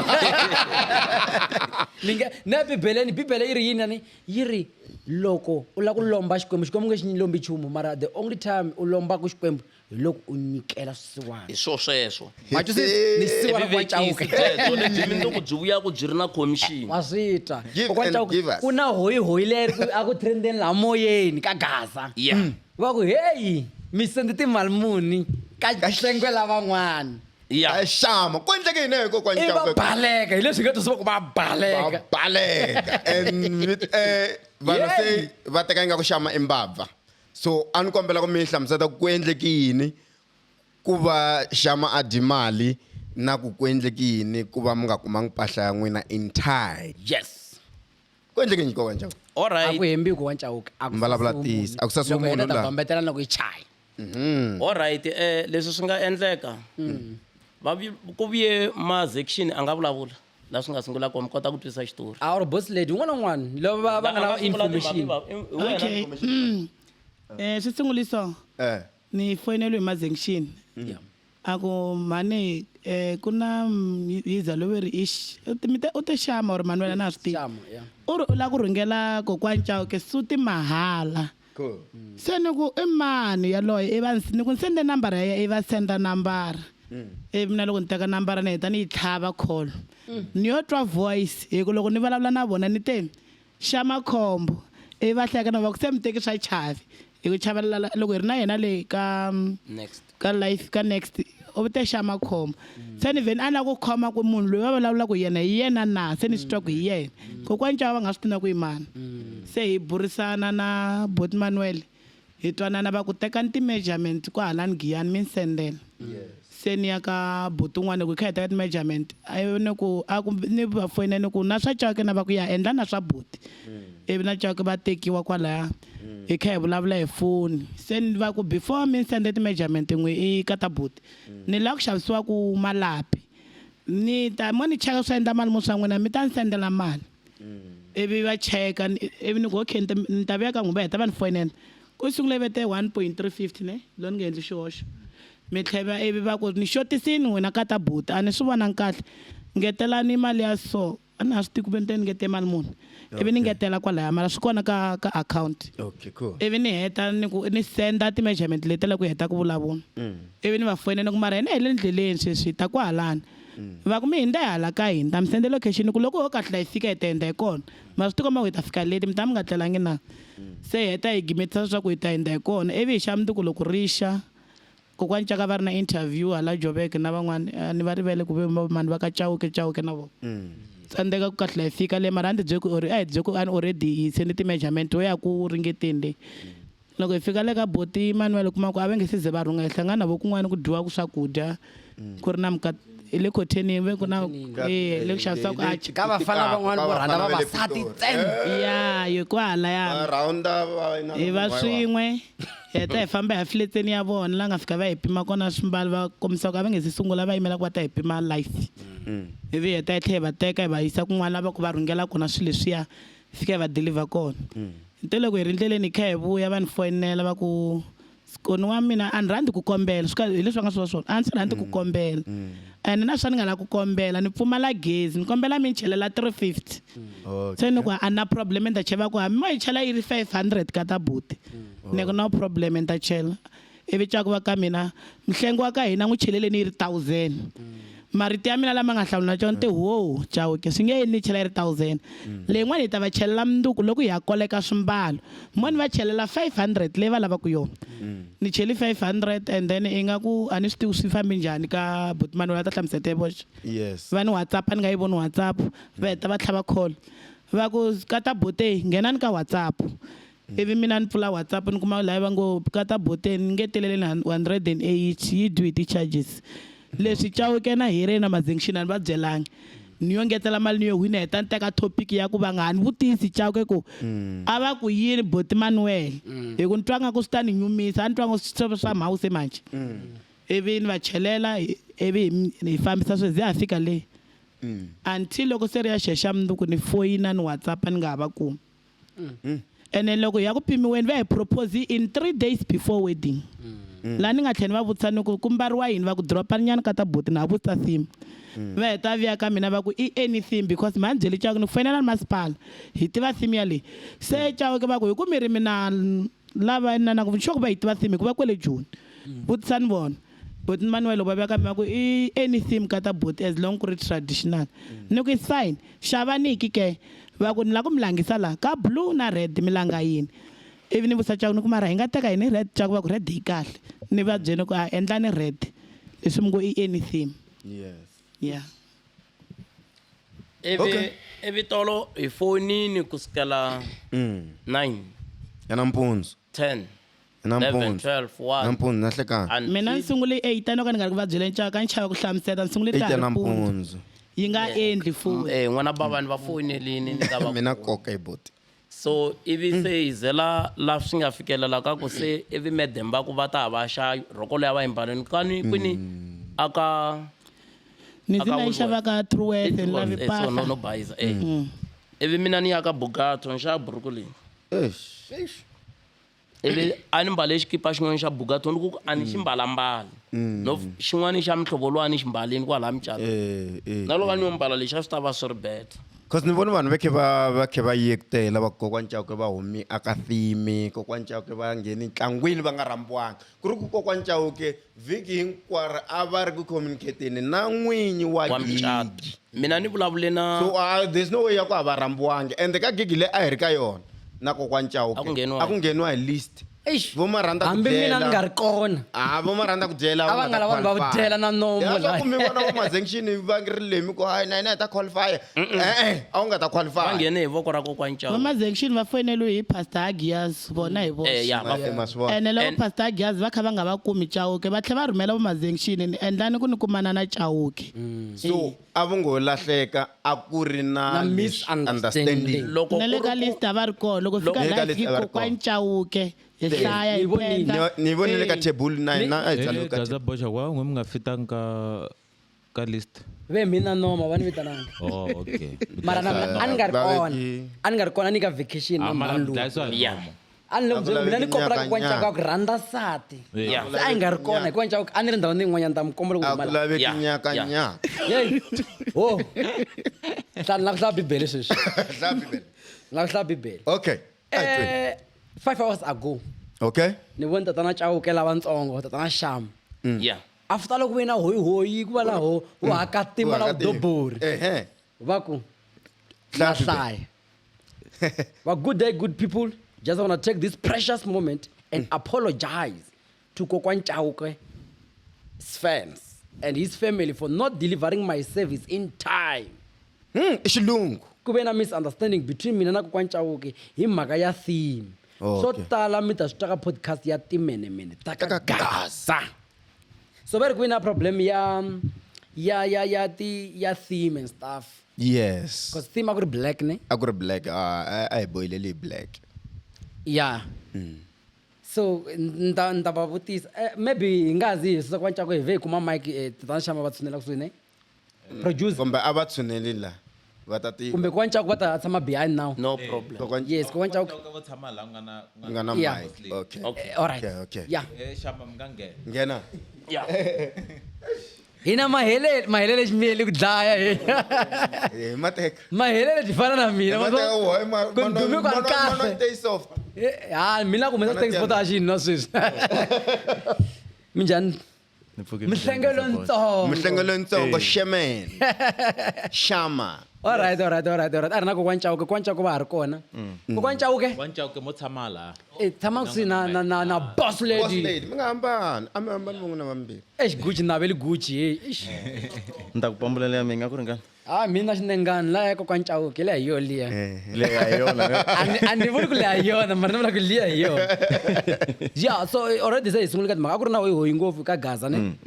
A: Ni nge na Bibeleni, Bibele yi ri yini yani? Yi ri loko u lava ku lomba Xikwembu, Xikwembu nge xi lombi nchumu mara the only time u lombaka Xikwembu hi loko u nyikela swisiwana.
J: Hi swo sweswo.
A: Ma twisisa? Ni xisiwana
J: Vuvekisi
A: Kwanchauke.
J: byebyo lebyi mindzuku byi vuyaka byi ri na commission.
A: Wa swi twa.
B: Give and
A: Kwanchauke,
B: give us.
A: ku na hoyihoyi leri a ku trendeni laha moyeni ka Gaza.
J: Yeah.
A: Va ku heyi mi sende timali muni ka hlengwe lavan'wana.
J: Yeah.
B: A xama ku endleke yini hi
A: I va
B: Kokwanchauke?
A: baleka hi leswi hi nga twisiwa ku va baleka.
B: Va baleka. And with, vanhu se va teka ingaku xama i mbabva. So a ni kombela ku mi hlamusela ku endleke yini ku va xama a dyi mali na ku ku endleke yini ku va mi nga kumangi mpahla ya n'wina in time.
J: Yes.
B: Ku endleke yini Kokwanchauke?
J: All
A: A
J: right.
A: ku hembiwi Kokwanchauke. A ku
B: Vulavula
A: sasiwi
B: tiyisa.
A: munhu.
B: A ku sasiwi
A: Loko heta
B: munhu
A: ta
B: laha.
A: bambetela loko yi chaya.
J: All right, leswi swi nga endleka. Va ku vuye mazection a nga vulavula la swi nga sungula kona mi kota ku twisisa xitori.
A: A or boss lady un'wana na un'wana lava va nga lava information.
K: Okay. Swi sungule so. Ni foyineliwe hi mazenction. A ku mhani ku na yiza loyi ri ix u te xama or Manuel a na ha swi tivi.
A: Xama, yeah.
K: U ri u lava ku rhungela kokwani Chauke suti mahala.
B: Cool.
K: Se ni ku i mani yaloye i va ni ku ni sende nambara ya yena i va senda nambara. Ivi mina loko ni teka nambara ni heta ni yi tlhava call. Ni yo twa voice hi ku loko ni vulavula na vona ni te xa makhombo ivi va hleka na va ku se mi teki swa chavi hi ku chavelela loko hi ri na yena le ka
J: Next.
K: ka life ka next u te xa makhombo. Se ni vheni a na ku khoma ku munhu loyi va vulavulaka hi yena hi yena na se ni swi twa ku hi yena. Kokwani Chauke va nga swi tivi na ku i mani. Se hi burisana na Bot Manuel hi twanana va ku tekani ti-measurement kwahalani Giyani mi ni sendela. Se ni ya ka buti un'wana loko hi kha hi teka ti-measurement a ni ku a ku ni va foyina ni ku na swa Chauke na va ku ya endla na swa buti. Ivi na Chauke va tekiwa kwalaya hi kha hi vulavula hi foni. Se ni va ku before mi ni sende ti-measurement n'we i ka ta buti ni lava ku xavisiwa ku malapi ni ta mo ni cheka swi endla mali mo swa n'wina mi ta ni sendela mali. Ivi va cheka ivi ni ku okay ni ta vuya ka n'wina va heta va ni foyinela. Ku sungule va te 1.350 ne lo ni nga endli xihoxo. Mi tlhela ivi va ku ni xotisini n'wina ka ta buti a ni swi vonangi kahle ngetelani mali ya so a na ha swi tivi ku ve ni te ni ngete mali muni. Ivi ni ngetela kwalaya mara swi kona ka account.
B: Okay, cool.
K: Ivi ni heta ni ku ni senda ti-measurement leti la ku heta ku vulavula. Ivi ni va foyinela ni ku mara hina hi le ndleleni sweswi hi ta kwahalani. Va ku mi hindza hi hala ka hina ta mi sendela location ku loko ho kahlula hi fika hi ta hindza hi kona. Mara swi tikomba ku hi ta fika late mi ta mi nga tlelangi na. Se hi heta hi gimetisa leswaku hi ta hindza hi kona ivi hi xa mundzuku loko ri xa kokwani Chaka va ri na interview hala Joburg na van'wani ni va rivele ku ve mani va ka Chauke Chauke na vona. Tsandzeka ku kahlula hi fika le mara a ni ti byeli ku or a hi byeli ku a ni already hi sende ti-measurement wo ya ku ringeteni le. Loko hi fika le ka Boti Manuel kuma ku a va nge se ze va rhunga hi hlangana na vo kun'wana ku dyiwaka swakudya ku ri na hi le Cottonini ve ku na le ku xavisiwaka atchar.
A: Ka vafana van'wana vo rhandza vavasati ntsena.
K: Ya hi kwahalaya.
B: Va rhawunda va na
K: Hi va swin'we heta hi famba hi ya fleteni ya vona la nga fika va hi pima kona swimbalo va kombisa ku a va nge se sungula va yimela ku va ta hi pima life. Ivi heta hi tlhela hi va teka hi va yisa kun'wana la va ku va rhungela kona swilo leswiya fika hi va deliver kona. Te loko hi ri ndleleni hi kha hi vuya va ni foyinela va ku Skoni wa mina a ni rhandzi ku kombela swi hi leswi va nga swi vula swona a ndzi rhandzi ku kombela ene na swa ni nga lava ku kombela ni pfumala gezi ni kombela mi ni chelela 350. Se ni ku a na problem ni ta chela ku hambi mo yi chela yi ri 500 ka ta buti ni ku no problem ni ta chela. Ivi Chauke va ka mina mihlengo wa ka hina n'wi cheleleni yi ri 1000. Marito ya mina lama nga hlamula Chauke ni te ho Chauke swi nge endli ni chela yi ri 1000. Leyin'wana hi ta va chelela mundzuku loko hi ya koleka swimbalo mo ni va chelela 500 leyi va lavaka yona. Ni cheli 500 and then ingaku a ni swi tivi swi fambe njhani ka butmani loyi a ta hlamusete voxe.
B: Yes.
K: Va ni WhatsApp a ni nga yi voni WhatsApp va heta va tlhava call va ku ka ta bote nghenani ka WhatsApp ivi mina ni pfula WhatsApp ni kuma laha va ngo ka ta bote ni ngeteleleni 180 yi dyiwe hi ti-charges leswi Chauke na Hireni na Mazenxini a ni va byelangi ni yo ngetela mali ni yo wina heta ni teka topic ya ku va nga ha ni vutisi Chauke ku a va ku yini boti Manuel hi ku ni twa nga ku swi ta ni nyumisa a ni twa nga swi swa mhawu se manje ivi ni va chelela ivi hi fambisa swi ze ha fika le until loko se ri ya xexa mundzuku ni foyina ni WhatsApp ni nga ha va kumi ene loko hi ya ku pimiweni va hi propose in 3 days before wedding laha ni nga tlhela ni va vutisa ni ku ku mbariwa yini va ku dropani nyana ka ta buti na ha vutisa theme va heta vuya ka mina va ku i any theme because mhani byeli Chauke ni ku foyinela ni masipala hi tiva theme ya leyi se Chauke va ku hi ku mi ri mina lava na na ku sure ku va yi tiva theme hikuva kwele Joni vutisani vona buti Manuel loko va vuya ka mina va ku i any theme ka ta buti as long ku ri traditional ni ku it's fine xavaniki ke va ku ni lava ku mi langisa la ka blue na red mi langa yini ivi ni vutisa Chauke ni ku mara hi nga teka yini red Chauke va ku red yi kahle ni va byele ku a endlani red leswi mi ngo i any theme
B: Yes.
K: Yeah.
J: Ivi
B: Okay.
J: ivi tolo hi fonini ku sukela 9
B: Ya nampundzu.
J: 10
B: Ya nampundzu.
J: 11 12 1
B: Nampundzu na hlekani.
K: Mina ni sungule 8 a no ka ni nga ri ku va byeleni Chauke a ni chava ku hlamusela ni sungule
B: 8
K: ta
B: ya
K: ha ri mpundzu
B: nampundzu.
K: yi nga endli futhi.
J: Eh n'wana bavani va foyinelini ni ta va
B: Mina koka hi buti.
J: So ivi se hi zela la swi nga fikelela ka ku se ivi madam va ku va ta va xa rhoko leyi a va yi mbaleni kani kwini aka
K: Ni ze na yi xava ka Truworths ni lavi
J: Eh, so no
K: mpahla.
J: no bayiza eh ivi mina ni ya ka Bugato ni xava buruku leyi ivi a ni mbale xikipa xin'wana xa Bugato ni ku a ni xi mbalambali no xin'wana xa muhlovo luwa ni xi mbalini kwalaya mucatweni na loko a ni yo mbala lexi a swi ta va swi ri better.
B: Cause ni vona vanhu va khe va va khe va yekutela va ku kokwani Chauke va humi aka theme kokwani Chauke va ngheni ntlangwini va nga rhambiwanga ku ri ku kokwani Chauke vhiki hinkwaro a va ri ku communicateni na n'winyi wa
J: Wa mucato.
B: gigi
J: Mina ni vulavule na
B: so there's no way ya ku a va rhambiwangi ende ka gigi leyi a hi ri ka yona na kokwani Chauke
J: A ku ngheniwa
B: a ku ngheniwa hi list vo ma rhandza ku
A: Hambi mina ni
B: dyela.
A: nga ri kona.
B: Ah, vo ma rhandza ku dyela
A: A va nga lava vanhu va ku dyela na nomo
B: Ya, swa
A: la.
B: ku mi vona vo ma-junction va ri lemi ku hayi na hina hi ta qualify. Eh-eh, a wu nga ta qualify.
J: Va nghene hi voko ra kokwani Chauke.
K: Va ma-junction va foyineliwe hi Pastor Agias vona hi voxe.
J: Eh, ya, va-
B: Ma swi vona.
K: Ene loko
J: And-
K: Pastor Agias va kha va nga va kumi Chauke va tlhela va rhumela vo ma-junction ni endlani ku ni kumana na Chauke.
B: So a vo ngo lahleka a ku ri na
A: Na misunderstanding.
J: Loko
K: Na le
J: ku ri
K: ka
J: ku-
K: list a va ri kona loko fika
B: Le ka
K: laha
B: list
K: fiki
B: a va ri
K: kokwani
B: kona.
K: Chauke hi hlaya hi
A: Ni vonile.
K: penda.
B: Ni vonile ka
K: Eh.
B: table na hina a hi tsaliwe ka
I: Gaza boxa wa n'we mi nga fitanga ka ka list.
A: Ve mina noma va ni vitananga.
I: Oh, okay.
A: Mara na mina a ni nga ri
B: Laveki.
A: kona. A ni nga ri kona ni ka vacation na
I: Ah, mara
A: mhani lowu.
I: dlayisiwa hi
J: Yeah.
I: nomo.
A: A ni le ku byeleni, mina ni kombela
B: Nyaka,
A: kokwani Chauke
B: nyaka.
A: a ku rhandza nsati.
J: Yeah.
A: Se a yi nga ri kona hikuva Chauke a ni ri ndhawini yin'wanyana ta mi kombela ku
B: A ku
A: huma la.
B: laveki
J: Yeah,
B: nyaka
J: yeah.
B: nyaka.
A: Yeyi. Ho. Hlaya ni lava ku hlaya Bibele sweswi.
B: Hlaya Bibele.
A: Ni lava ku hlaya Bibele.
B: Okay. A hi tweni.
A: 5 hours ago
B: Okay.
A: ni vone tatana Chauke lavatsongo tatana Sham.
J: Yeah.
A: After loko ku ve na hoyihoyi ku va na ho wu hakatima na vudobori.
B: Ehe.
A: Va ku
B: Hlaya
A: na
B: Bibele.
A: hlaya. Va good day good people just want to take this precious moment and apologize to Kokwani Chauke's fans and his family for not delivering my service in time.
B: I xilungu.
A: Ku ve na misunderstanding between mina na Kokwani Chauke hi mhaka ya theme.
B: Okay.
A: Swo tala mi ta swi twa ka podcast ya timenemene ta ka Gaza. So va ri ku ve na problem ya ya ya ya ti ya theme and stuff.
B: Yes.
A: Because theme a ku ri black ne?
B: A ku ri black. Ah, a hi boyileli hi black.
A: Yeah. So ni ta ni ta va vutisa maybe hi nga zi hi susa Kokwani Chauke hi vhe hi kuma mic tatana Shama va tshunela kusuhi ne? Producer.
B: Kumbe a va tshuneli la. Va ta tiva.
A: Kumbe Kokwani Chauke va ta tshama behind now.
J: No problem.
B: Kokwani
A: Yes, Kokwani Chauke.
I: Vo tshama laha ku nga na
B: Ku nga na
A: Yeah.
B: mic. Okay.
J: Okay.
A: All right.
B: Okay, okay.
A: Yeah.
I: Eh, Shama mi nga nghena.
B: Nghena.
J: Yeah.
A: Hina mahelele mahelele ximiyeli ku dlaya hi.
B: Eh, mateka.
A: Mahelele ti fana na mina.
B: Hi mateka why ma
A: Ku ndumi kwa kahle.
B: stay soft.
A: Eh, ha mina ku humesa
B: Mana
A: thanks for ta xini na sweswi. Minjhani?
C: Ni pfuke
A: Mihlengelo ntsongo.
B: Mihlengelo ntsongo Shemen. Shama.
A: Alright, alright, alright, alright. A ri na kokwani Chauke, kokwani Chauke va ha ri kona. Kokwani Chauke,
I: Kokwani Chauke mo tshama laha.
A: eh, tshama kusuhi na na na na boss
B: Boss
A: lady.
B: lady mi nga hambani a mi hambani van'wana vambirhi.
A: Eish Gucci naveli Gucci hey. Eish.
C: Ni ta ku pambulela ya mina ku ringana.
A: Ah mina xinengani la ya kokwani Chauke leya hi yona liya.
C: Leyi a hi yona.
A: A ni vuli ku leya hi yona mara ni vula ku liya hi yona. Yeah, so already se hi sungule ka timhaka a ku ri na hoyihoyi ngopfu ka Gaza ne.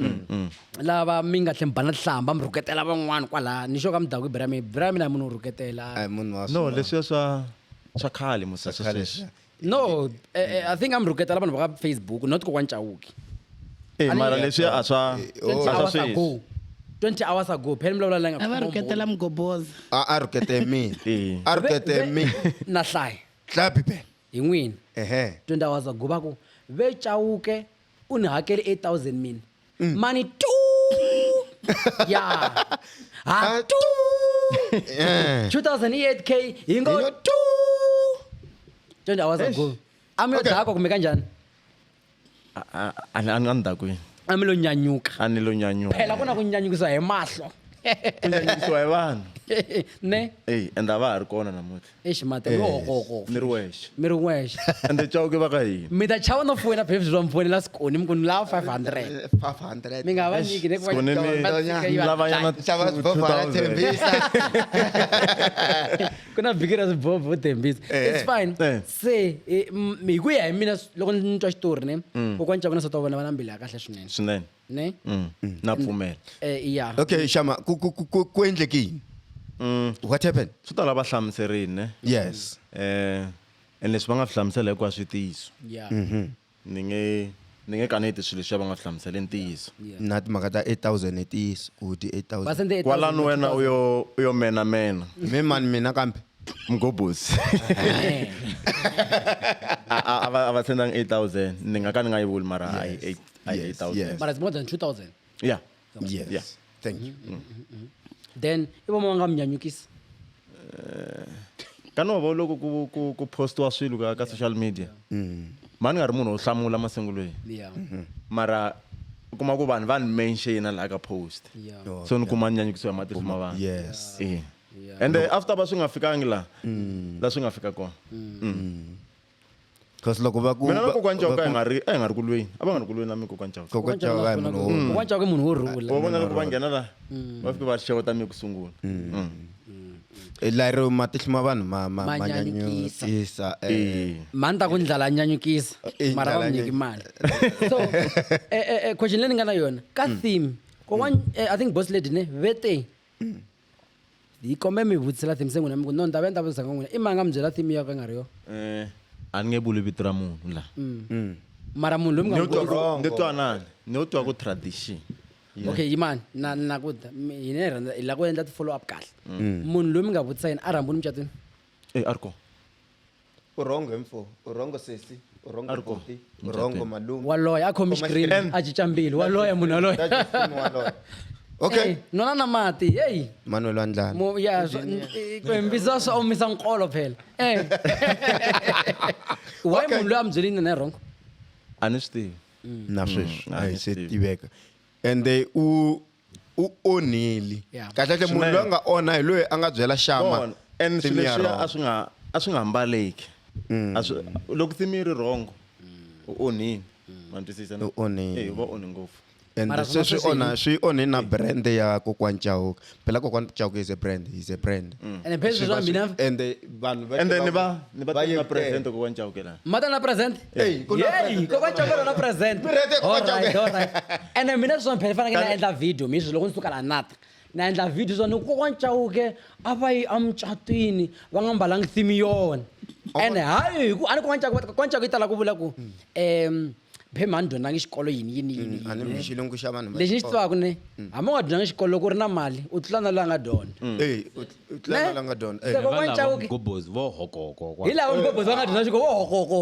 A: Lava mi nga tlhe mi bana hlamba mi rhuketela van'wana kwalaya ni xo ka midhaku bra mi bra mina munhu wo rhuketela.
B: A hi munhu wa
C: No, leswiya swa khale musa swa sweswi.
A: No, I think I'm rhuketela vanhu va ka Facebook not kokwani Chauke.
C: Eh, mara leswiya a swa
A: 20
C: a swa
A: hours
C: sweswi.
A: ago. 20 hours ago phela mi vulavula la nga
K: A va rhuketela mgobozi.
B: A rhukete mina.
C: Eh.
B: A rhukete mina.
A: Na hlaya.
B: Hlaya bibele.
A: Hi n'wina.
B: Ehe.
A: 20 hours ago va ku ve Chauke u ni hakele 8000 mina. Mani tu. Ya. Ha tu. 2008k hi ngo tu. 20 hours ago. A mi yo dakwa kumbe kanjhani?
C: A ni a ni dakwini.
A: A mi lo nyanyuka.
C: A ni lo nyanyuka.
A: Phela ku na ku nyanyukisa hi mahlo.
C: Ku nyanyukisiwa hi vanhu.
A: Ne?
C: Ey, and a va ha ri kona namuntlha.
A: Eish mate mi hokoko.
C: Ni ri wexe.
A: Mi ri wexe.
C: Ende Chauke va ka hina.
A: Mi ta chava no foyina phephi swa mi fonela Sikoni mi ku ni lava 500.
B: 500.
A: Mi nga va nyiki ne ku va
C: Sikoni ni lavanyana
B: Xava swibobo la
C: 2000.
B: Tembisa.
A: Ku na vhiki ra swibobo Tembisa. It's fine. Se hi ku ya hi mina loko ni twa xitori ne kokwani Chauke na nsati wa vona va na mbilu ya kahle swinene.
C: Swinene.
A: Ne?
C: Na pfumela.
A: Ya.
B: Okay, Shama, ku endleke yini? What happened?
C: Swi ta lava hlamuserini ne?
B: Yes.
C: And leswi va nga swi hlamusela hinkwaswo i ntiyiso.
A: Yeah.
C: Ni nge kaneti swilo leswi va nga swi hlamusela i ntiyiso.
B: Na timhaka ta 8000 i ntiyiso, ku di 8000.
A: Va sende 8000
C: Kwalano wena u yo mena mena.
B: Mi mani mina kambe?
C: Mgobozi. A va sendanga 8000. Ni nga ka ni nga yi vuli mara a yi 8000.
A: Mara it's more than 2000.
C: Yeah.
B: Yes.
C: Yeah.
B: Thank you.
A: Then i vo ma nga mi nyanyukisa.
C: Ka no va loko ku postiwa swilo ka social media. Ma ni nga ri munhu wo hlamula masungulweni.
A: Yeah.
C: Mara u kuma ku vanhu va ni mention laha ka post.
A: Yeah.
C: So ni kuma ni nyanyukisiwa hi matihlo ma vanhu.
B: Yes.
C: Eh. And then after va swi nga fikangi la. La swi nga fika kona.
B: Because loko va ku
C: Mina na kokwani Chauke a hi nga ri a hi nga ri kulweni. A va nga ri kulweni na mina kokwani Chauke.
B: Kokwani Chauke a hi munhu wo
A: Kokwani Chauke munhu wo rhula.
C: Wa vona loko va nghena la va fika va xeweta mina ku sungula.
B: Lero matihlo ma vanhu ma ma
A: Ma
B: ma
A: nyanyukisa.
B: nyanyukisa.
A: Mani ta ku ndlala nyanyukisa
B: Eh,
A: mara va
B: ndlala
A: mi nyiki mali. So question leyi ni nga na yona ka theme kokwani I think boss lady ne vete hi kombe mi vutisela theme se n'wina mi ku no ni ta va ni ta vutisa ka n'wina i mani nga mi byela theme ya ka nga ri yona.
C: A ni nge vuli vito ra munhu la.
A: Mara munhu loyi mi nga
C: Ni
A: n'wi vutisa-
C: ni twa nani? Ni twa ku tradition.
A: Okay, yimani na na ku ta hina hi rhandza hi lava ku endla ti follow up kahle. Munhu loyi mi nga vutisa yena a rhambuni mucatwini?
C: Eh, a ri kona.
B: U wrong mfo, u wrong sesi, u wrong
C: A ri kona.
B: buti, u wrong malume.
A: Waloye a khomi xikirini a cinca mbilu waloye munhu waloye.
B: Okay.
A: Hey, nwana na mati hey.
B: Manuel wa ndlala.
A: Mo ya ku hembisa swa omisa nkolo phela. Eh. Why munhu loyi a mi byelini na wrong?
C: A ni swi tivi.
B: Na sweswi
C: A
B: a
C: ni
B: hi
C: swi
B: se
C: tivi.
B: tiveka. Ende u onhile.
A: Yeah.
B: Kahle kahle munhu loyi a nga onha hi loyi a nga byela Shama.
C: Vona. And
B: theme
C: swilo
B: ya
C: leswiya
B: wrong.
C: a swi nga hambaleki. A swi loko theme yi ri wrong u onhile. Ma ni twisisa na?
B: U onhile.
C: Eh, u va onhe ngopfu.
B: And
A: Mara
B: se
A: swona
B: swi
A: sweswi
B: onha swi onhe na brand ya kokwani Chauke. Phela kokwani Chauke is a brand, he's a brand.
A: And phela
B: Swi
A: sweswi
B: va swi-
A: mina
B: and vanhu va
C: And then ni va
B: va
C: na
B: ye
C: present kokwani Chauke la.
A: Mata na present?
B: Hey, ku na
A: Hey, kokwani Chauke na present.
B: Present ya kokwani
A: Alright,
B: Chauke.
A: alright. Ene mina swona phela fanele na endla video mi loko ni suka la nata. Na endla video swa ni kokwani Chauke a va yi emucatwini va nga mbalangi theme yona. Ene hayi hi ku a ni kokwani Chauke kokwani Chauke yi tala ku vula ku phe mhani dyondzangi xikolo yini yini yini.
B: A ni mi xilungu xa vanhu va
A: Lexi ni xi
B: xikolo.
A: tivaka ne hambi u nga dyondzangi xikolo loko u ri na mali u tlula na loyi a nga dyondza.
B: Eh, u tlula na la nga dyondza.
A: Se kokwani Chauke
I: Mgobozi vo hokoko.
A: hi lava mgobozi va nga dyondza xikolo vo hokoko.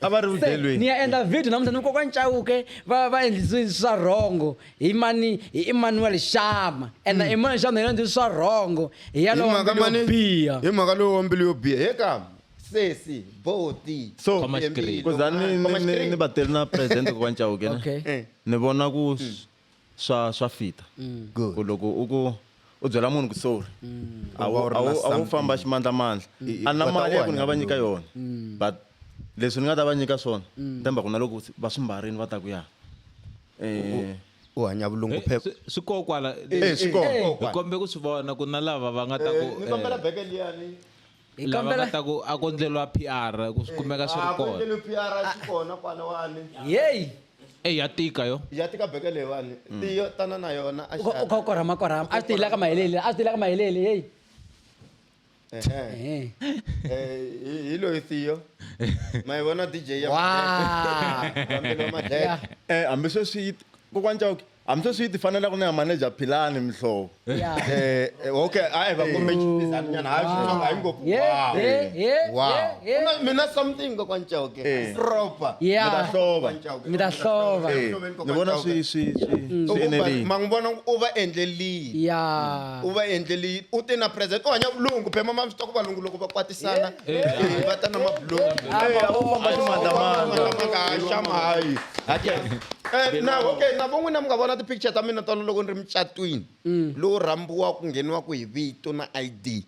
C: A va ri
A: Se,
C: vudyelweni.
A: ni ya endla video namuntlha ni kokwani Chauke va endlisiwe swa rhongo hi mani hi Emmanuel Shama and Emmanuel Shama yena endlisiwe swa rhongo hi ya
B: Hi
A: lowa
B: mhaka
A: mbilu yo
B: mani?
A: biha.
B: Hi mhaka lowu wa mbilu yo biha. He ka sesi, boti.
C: So
I: Khoma xikirini.
C: ku za ni va teli na president kokwani Chauke ne.
A: Okay.
C: Ni vona ku swa fita.
B: Good.
C: Ku loko u ku U byela munhu ku sorry. A
B: U va
C: wu
B: u ri na
C: a wu
B: something.
C: famba ximandlamandla. A na
B: kota
C: mali
B: ku
C: ya ku ni nga va
B: hanya
C: nyika yona. But leswi ni nga ta va nyika swona, ni tshemba ku na loko va swi mbarini va ta ku ya.
B: U hanya vulungu phepha.
I: Swi koho kwala.
B: Eh, swi koho.
I: Hi kombe ku swi vona ku na lava va nga ta ku
B: Ni kombela beke liyani.
A: Hi
I: lava
A: kombela
I: nga ta ku a ku endleriwa PR ku swi kumeka swi ri
B: A ku
I: kona.
B: endleliwi PR swi kona kwalawani.
A: Yeyi.
I: Eh ya tika yo.
B: Ya tika beke leyiwani. Tiyo tana na yona a
A: U kha u korhama korhama. A swi ti yila ka maheleli, a swi ti yila ka maheleli, hey.
B: Ehe. Hi loyi Theo. Ma yi vona DJ ya
A: Wow.
B: Madleke. Madleke.
C: Hambi sweswi yi kokwani Chauke, hambi sweswi yi ti fanela ku ni ya manager Philani Mihlovo.
A: Yeah.
B: Okay, hayi va kombe xipizana nyana, hayi switsongo, hayi ngopfu.
A: Yeah,
B: Wow.
A: yeah, yeah,
B: Wow.
A: yeah, yeah.
B: Kuna mina something kokwani Chauke. Proper.
A: Yeah.
C: Mi ta hlova.
B: Kokwani Chauke.
A: Mi ta hlova.
C: Ni vona swi swi enerile.
B: Ma n'wi vona u va endlelile.
A: Yeah.
B: U va endlelile. U te na present. U hanya vulungu phela ma swi tiva ku valungu loko va kwatisana va ta na mabulungu.
C: A wu famba ximandlamandla.
B: Xama hayi. Na okay, na vo n'wina mi nga vona ti-picture ta mina tolo loko ni ri mucatwini lowu rhambiwa ku ngheniwaku hi vito na ID.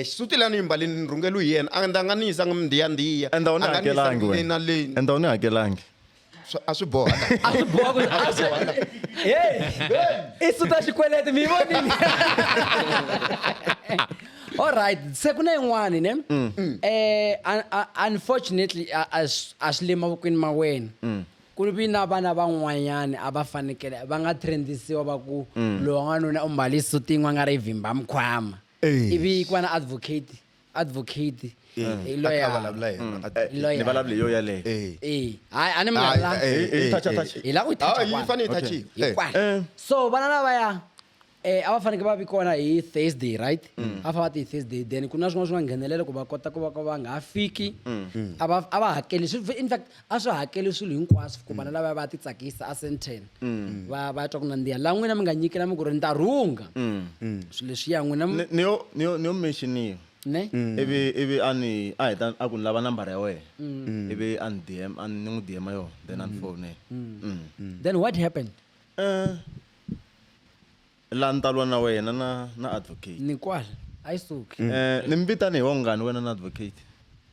B: Xisuti lani yi mbalini ni rhungeliwe hi yena a nga ni yisanga mindiyandiya.
C: Ende a wu ni
B: A nga ni
C: hakelangi
B: yisangi
C: wena.
B: na leni.
C: Ende a wu ni hakelangi.
B: A swi boha.
A: A swi boha ku a swi Hey! I suta xikweleti mi yi vonile. All right, se ku na yin'wani ne? Unfortunately a swi le mavokweni ma wena. Ku vi na vana van'wanyani a va fanekele va nga trendisiwa va ku loyi n'wanuna u mbale suti yin'wana nga ri vhimba mikhwama. Ivi ku va na advocate, advocate, i lawyer.
B: A vulavula yena.
A: Lawyer.
C: Ni vulavula hi yo yaleyo.
A: Eh, hayi a ni mi nga la.
C: Yi touch, touch.
A: Hi la ku yi touch
B: Ah, yi
A: kwala.
B: fanele yi touch-iwa.
A: Hi kwala. So vana lavaya a va fanekele va vi kona hi Thursday, right? A fa va ti hi Thursday, then ku na swin'wana swi nga nghenelela ku va kota ku va ka va nga ha fiki. A va a va hakeli swi in fact a swi hakeli swilo hinkwaswo ku vana lavaya va ti tsakisa a Sandton. Va va twa ku nandziha. La n'wina mi nga nyikela mi ku ri ni ta rhunga. Swilo leswiya n'wina mi-
C: Ni yo ni yo ni yo mention-iwa.
A: Ne?
C: Ivi a ni a heta a ku ni lava nambara ya wena. Ivi a ni DM a ni n'wi DM yona then a ni fonela.
A: Then what happened?
C: La ni ta lwa na wena na na advocate.
A: Ni kwala a yi suki.
C: Ni mi vitane hi wongani wena na advocate.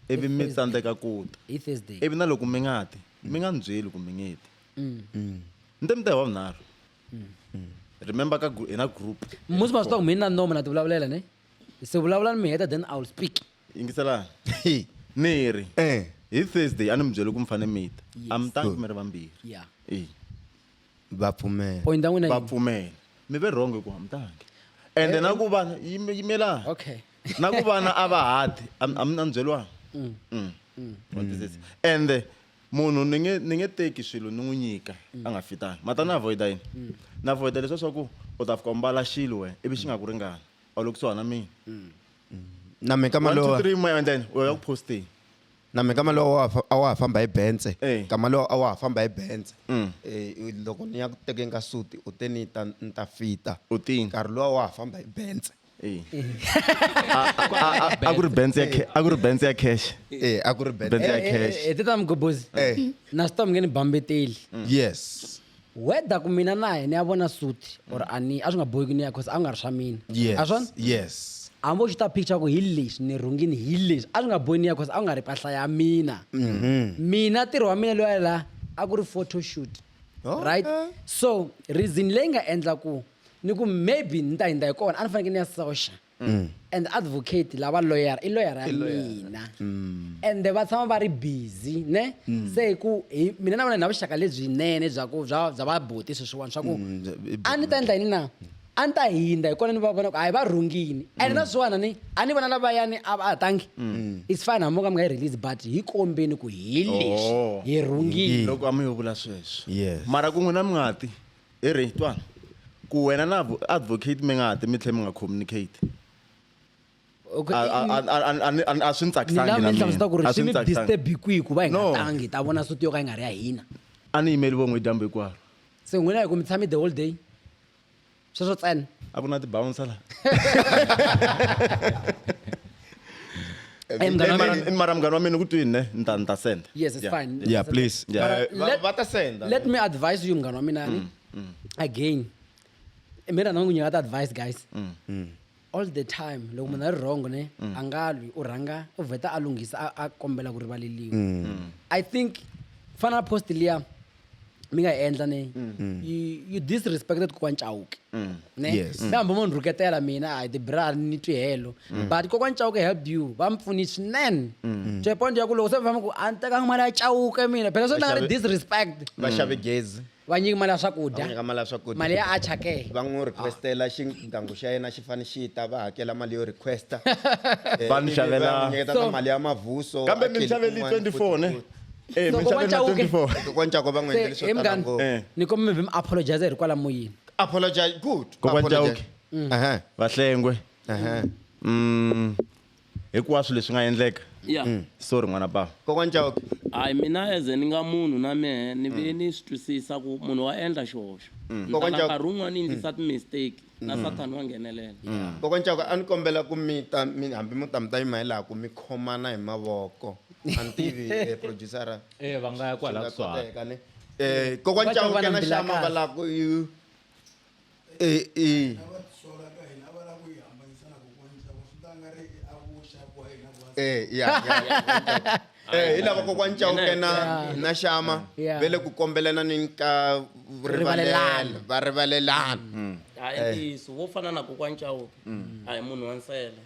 C: Ivi mi tsandzeka ku ta.
A: Hi Thursday.
C: Ivi na loko mi nga ti, mi nga ni byeli ku mi nge ti. Ni te mi ta hi wavunharhu. Remember ka hi na group.
A: Musi ma swi tiva ku mina na nomo na ti vulavulela ne? Se vulavula ni mi heta then I will speak.
C: Yingiselani. Ni ri. Hi Thursday a ni mi byeli ku mi fanele mi ta. A mi tangi mi ri vambirhi.
A: Yeah.
C: Eh.
B: Va pfumela.
A: Point ya n'wina
C: Va
A: yini?
C: pfumela. Mi ve wrong ku a mi tangi. Ende na ku vana yimelani.
A: Okay.
C: Na ku vana a va ha ti, a mi na ni byeliwanga. Wa twisisa? Ende munhu ni nge ni nge teki swilo ni n'wi nyika a nga fitanga. Mata na avoid-a yini? Na avoid-a leswiya swa ku u ta fika u mbala xilo wena ivi xi nga ku ringani. A wu le kusuhani na mina.
B: Na mina kama
C: 1 2
B: lowa
C: 3 mo and then u ya ku posteni.
B: Na mina kama lowa a wa ha famba hi Benz. Kama lowa a wa ha famba hi Benz. Loko ni ya ku tekeni ka suti u te ni ta ni ta fita.
C: U tini?
B: Nkarhi luwa wa ha famba hi Benz.
C: A ku ri Benz ya a ku ri Benz ya cash.
B: A ku ri Benz.
C: Benz ya cash.
A: Tata Mgobozi. Na swi tiva mi nge ni bambeteli.
B: Yes.
A: Whether ku mina na yena ya vona suti or a ni a swi nga bohi ku ni ya cause a nga ri swa mina.
B: Yes.
A: A swona?
B: Yes.
A: Hambi u xuta picture ku hi leswi ni rhungini hi leswi a swi nga bohi ni ya cause a ku nga ri mpahla ya mina. Mina ntirho wa mina luya la a ku ri photo shoot. Right? So reason leyi nga endla ku ni ku maybe ni ta hindza hi kona a ni fanekele ni ya soxa. And advocate lava lawyer i lawyer ya mina. And va tshama va ri busy ne? Se hi ku hi mina na vona hi na vuxaka lebyinene bya ku bya bya vabuti sweswiwani swa ku a ni ta endla yini na? A ni ta hindza hi kona ni va vona ku hayi va rhungini. And na swin'wana ni a ni vona lavayani a va tangi. It's fine hambi mo ka mi nga yi release but hi kombeni ku hi leswi hi rhungini.
C: Loko a mi yo vula sweswo.
B: Yes.
C: Mara ku n'wina mi nga ti hi ri twana ku wena na advocate mi nga ti mi tlhe mi nga communicate.
A: Okay,
C: A swi ni
A: ni
C: tsakisangi
A: lava
C: na
A: mi hlamusela ku ri
C: mina. A
A: swi
C: swi
A: mi
C: ni tsakisangi.
A: disturb hi kwihi ku va hi nga
C: No.
A: tangi hi ta vona suti yo ka yi nga ri ya hina.
C: A ni yimeli von'we dyambu hinkwaro.
A: Se n'wina hi ku mi tshame the whole day. Sweswo ntsena.
C: A ku na ti-bouncer la.
A: Munghana wa mina-
C: Mara munghana wa mina ku twini ne ni ta ni ta send.
A: Yes, it's
C: Yeah.
A: fine.
B: Yeah, please.
C: Yeah.
B: Va ta senda.
A: Let me advise you munghana wa mina ni. Again. Mina na n'wi nyika ti-advice guys all the time. Loko munhu a ri wrong ne, a nga lwi, u rhanga u vheta a lunghisa, a kombela ku rivaleliwa. I think fana na post liya mi nga yi endla ne, you disrespected Kokwan Chauke ne.
B: Yes.
A: Mi hambi mo ni rhuketela mina, a hi tibra ni twi helo, but Kokwan Chauke helped you, va mi pfuni swinene to a point ya ku loko se mi famba ku a ni tekanga mali ya Chauke mina phela, swo na ri disrespect.
B: Va xave gezi.
A: Va nyiki mali ya
B: Va
A: swakudya.
B: nyika mali ya swakudya.
A: Mali ya achake.
B: Va n'wi requestela xigangu xa yena xi fane xi ta, va hakela mali yo requesta.
C: Va ni
B: Ivi
C: xavela-
B: va n'wi nyiketa na mali ya mavuso.
C: Kambe
B: a
C: mi
B: tlheli
C: xaveli
B: kun'wana
C: 24 ne?
B: futhi.
C: Eh,
A: So,
C: mi xaveli
A: Kokwan
C: na
A: Chauke-
C: 24.
B: Kokwan Chauke va n'wi endlele swo
A: Se,
B: tala
A: munghana,
B: ngopfu.
A: ni kombela mi apologize hi ri kwala moyeni.
B: Apologize, good.
C: Kokwan
B: Apologize.
C: Chauke.
B: Aha.
C: Vahlengwe.
B: Aha.
C: Hinkwaswo leswi nga endleka.
J: Yeah.
C: Sorry n'wana bava.
B: Kokwan Chauke.
J: Hayi, mina as ni nga munhu na mehe ni ve ni swi twisisa ku munhu wa endla xihoxo.
B: Kokwan
J: Ntala
B: Chauke.
J: nkarhi wun'wani endlisa ti-mistake na sathani wa nghenelela.
B: Kokwan Chauke, a ni kombela ku mi ta mi hambi mi ta mi ta yima hi laha ku mi khomana hi mavoko. A ni tivi, producer.
I: Eh, va nga ya kwala
B: Swi nga
I: kusuhani.
B: koteka ne? Kokwan
A: Va
B: Chauke
A: va na
B: na
A: mbila
B: Xama va
A: kahle.
B: lava ku eh eh ya ya ya. Hi lava Kokwan Chauke na Xama
A: Yeah.
B: ve le ku kombelana ni ka
A: Rivalelana.
B: rivalelana, va rivalelana.
J: Hayi, ntiyiso wo fana na Kokwan Chauke a hi munhu wa nsele,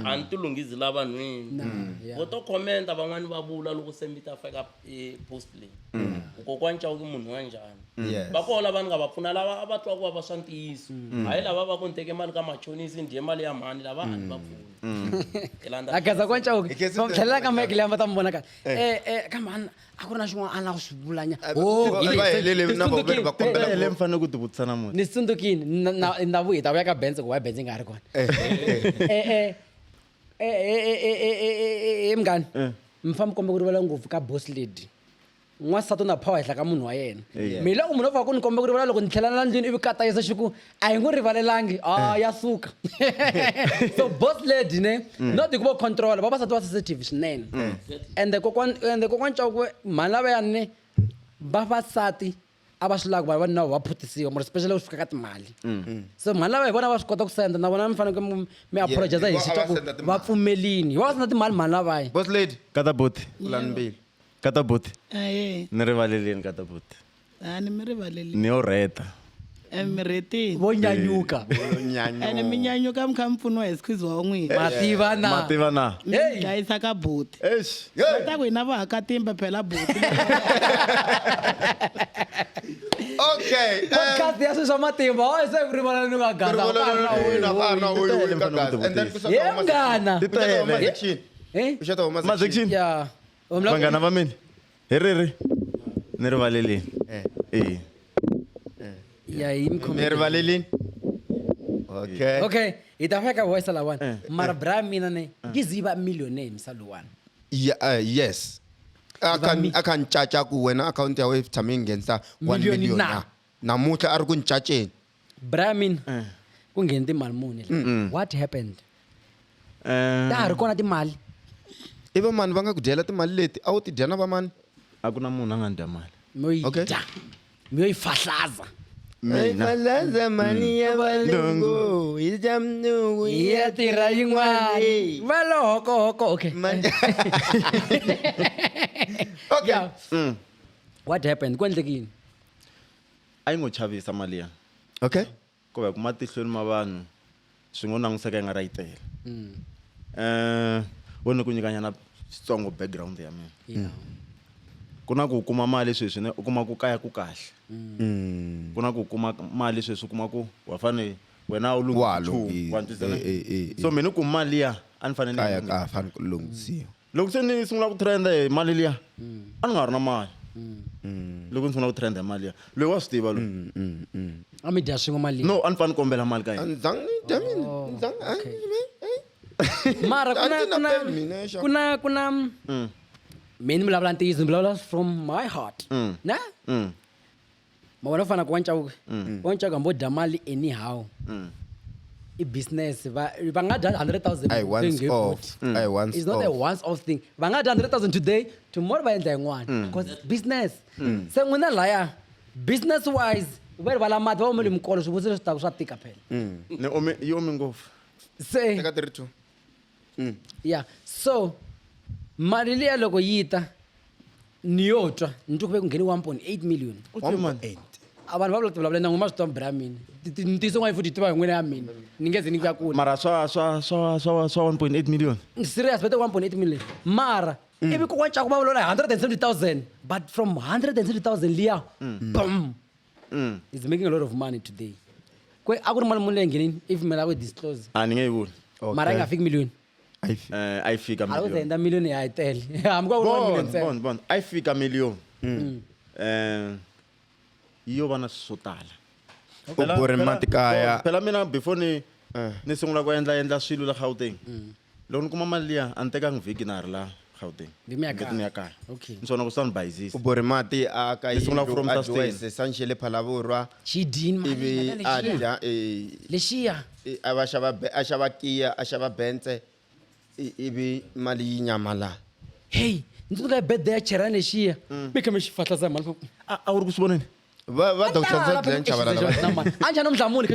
J: a ni tilunghizi la vanhwini.
A: Yeah.
J: Vo to commenta van'wani va vula loko se mi ta fika post leyi ku Kokwan Chauke munhu wa njhani.
B: Yes.
J: Va koho lava ni nga va pfuna, lava a va twa ku vava swa ntiyiso, hayi lava va ku ni teke mali ka machonisi, ni dye mali ya mhani, lava a ni va pfuni. Hi landza-
A: A khensa Kokwan Chauke.
B: Hi khensa
A: tlhelela ka mike leyi va ta mi vona kahle. Kambe a ku ri na xin'wana a ni lava ku swi vulanya.
B: Va helele na vona va kombela
C: Hele mi fanele ku ti vutisa namuntlha.
A: Ni tsundzukini na vuyi ta vuya ka Benz ku why Benz yi nga ha ri kona. Munghana, mi famba kombe ku rivala ngopfu ka boss lady. N'wansati u na power henhla ka munhu wa yena. Mi loko munhu o fika ku ni kombe ku rivala, loko ni tlhela la ndlwini ivi katayisa xi ku a hi n'wi rivalelangi, a ya suka. So boss lady ne, not hi ku va control, vavasati va sensitive swinene. Ende kokwan, ende Kokwan Chauke mhani lavayani ne, vavasati a va swi lavi ku va vanuna va phutisiwa mara, especially loko swi fika ka timali. So mhani lava hi vona va swi kota ku senda na vona, mi fanele mi apologize hi
B: Hikuva
A: xi
B: a va
A: ku
B: senda timali.
A: va pfumelini, va senda timali mhani lavaya.
B: Boss lady.
C: Kata buti.
B: Pulani mbili.
C: Kata buti.
K: Aye.
C: Ni rivaleleni kata buti.
K: A ni mi rivaleli.
C: Ni yo rheta.
K: Mi rhetini.
A: Vo nyanyuka.
K: Ene mi nyanyuka mi kha mi pfuniwa hi squeeze wa n'wina.
A: Mativa na.
C: Mativa na.
K: Mi
A: Hey.
K: dlayisa ka buti.
C: Eish.
K: Va ta ku hina vahakatimba phela buti.
B: Okay.
A: Podcast ya swilo swa matimba wa se ku rivala ni nga gaza. Ye munghana. Eh?
C: Mazection.
A: Yeah.
C: Vanghana va mina. Hi riri. Ni rivaleleni. Eh.
A: Ya hi mi khome.
B: Mi rivalelini. Okay.
A: Okay, hi ta fika voice lawani. Mara bra mina ne, yi zi va millionaire misa lowani.
B: Yeah, yes. A kha ni caca ku wena akhawunti ya wena yi tshame yi nghenisa 1
A: Million
B: million
A: na.
B: na. Namuntlha a ri ku ni caceni.
A: Bra mina ku ngheni timali muni la? What happened? Ta ha ri kona timali?
B: I vamani va nga ku dyela timali leti? A wu ti dya na vamani?
C: A ku na munhu a nga ni dya mali.
A: Mi yo yi
B: Okay.
A: dya. Mi yo yi fahlaza.
C: Mina.
B: Falaza mali ya valungu hi dya mnuku
A: Yi ya tirha yin'wana. Va lo hoko hoko, okay.
B: Okay.
A: Yeah. What happened? Ku endleke yini?
C: A yi ngo chavisa mali ya.
B: Okay.
C: Ku va hi ku matihlweni ma vanhu swi ngo languseka yi nga ra yi tele. Wo ni ku nyikanyana xitsongo background ya mina.
A: Yeah.
C: Ku na ku kuma mali sweswi ne, u kuma ku kaya ku kahle. Ku na ku kuma mali sweswi, u kuma ku wa fane wena u
B: Wa
C: lunghisa nchumu,
B: lunghisa.
C: wa twisisa ne?
B: Eh.
C: So mina ku mali ya a ni fanele ni
B: Kaya
C: lunghisa.
B: ka fani ku lunghisiwa.
C: Loko se ni sungula ku trenda hi mali liya, a ni nga ri na mali. Loko ni sungula ku trenda hi mali liya, loyi wa swi tiva loyi.
A: A mi dya swin'we mali.
C: No, a ni fanele ni kombela mali ka yena.
B: Ndzang ni dya mina. Ndzang.
A: Mara
B: A
A: kuna
B: ndzi na
A: kuna
B: peni mina xa.
A: kuna mina ni vulavula ntiyiso, ni vulavula from my heart. Na? Ma vona fana ku Kokwan Chauke. Kokwan Chauke hambi wo dya mali anyhow. I business va nga dya 100,000
B: I once
A: thing hi
B: off.
A: futhi.
B: I once
A: It's not a
B: off.
A: once off thing. Va nga dya 100,000 today, tomorrow va endla yin'wana. Because it's business. Se n'wina laya business wise Va ri vala mati va omele mikolo swivutiso leswi taka swa tika phela.
C: Ni ome yi ome ngopfu.
A: Se
B: Teka 32.
A: Ya, so mali liya loko yi ta ni yo twa ni twa ku ve ku ngheni 1.8 million.
B: 1.8.
A: A vanhu va vula tivulavula na n'wina ma swi tiva bra mina. Ntiyiso n'wana futhi yi tiva hi n'wina ya mina. Ni nge ze ni ya kule.
C: Mara swa 1.8 million.
A: Serious va te 1.8 million. Mara ivi kokwana Chauke va vulavula hi 170,000 but from 170,000 liya boom. He's making a lot of money today. Kwe a ku ri mali muni leyi nghenini if mina la ku disclose.
C: A ni nge yi vuli.
A: Mara yi nga fiki million.
C: A yi fika
A: A ku
C: million.
A: endla million ya yi tele. Hambi ku ri 1 million
C: Bon,
A: ntsena.
C: bon, bon. A yi fika million. Yi yo va na swo tala.
B: U borhe mati kaya.
C: Phela mina before ni sungula ku endla swilo la Gauteng. Loko ni kuma mali liya a ni tekangi vhiki na ha ri la Gauteng.
A: Ni mi ya
C: Ni
A: kaya.
C: ni ya kaya.
A: Okay.
C: Ni swona ku swi ta ni bayizisa.
B: U borhe mati a ka
C: Ni sungula
B: yindlu
C: from
B: a
C: sustain.
B: dyiwa hi Sanxele Phalaborwa.
A: Xidini mali
B: Ivi a dya
A: Lexiya.
B: A va xava a xava Kia, a xava Benz ivi mali yi nyamalala.
A: Hey, ni tsundzuka hi birthday ya Cherani lexiya. Mi kha mi xi fahlaza mali.
C: A wu ri ku swi voneni?
B: Va Dr. Zedlen Tshabalala.
A: A njhani u mi hlamuli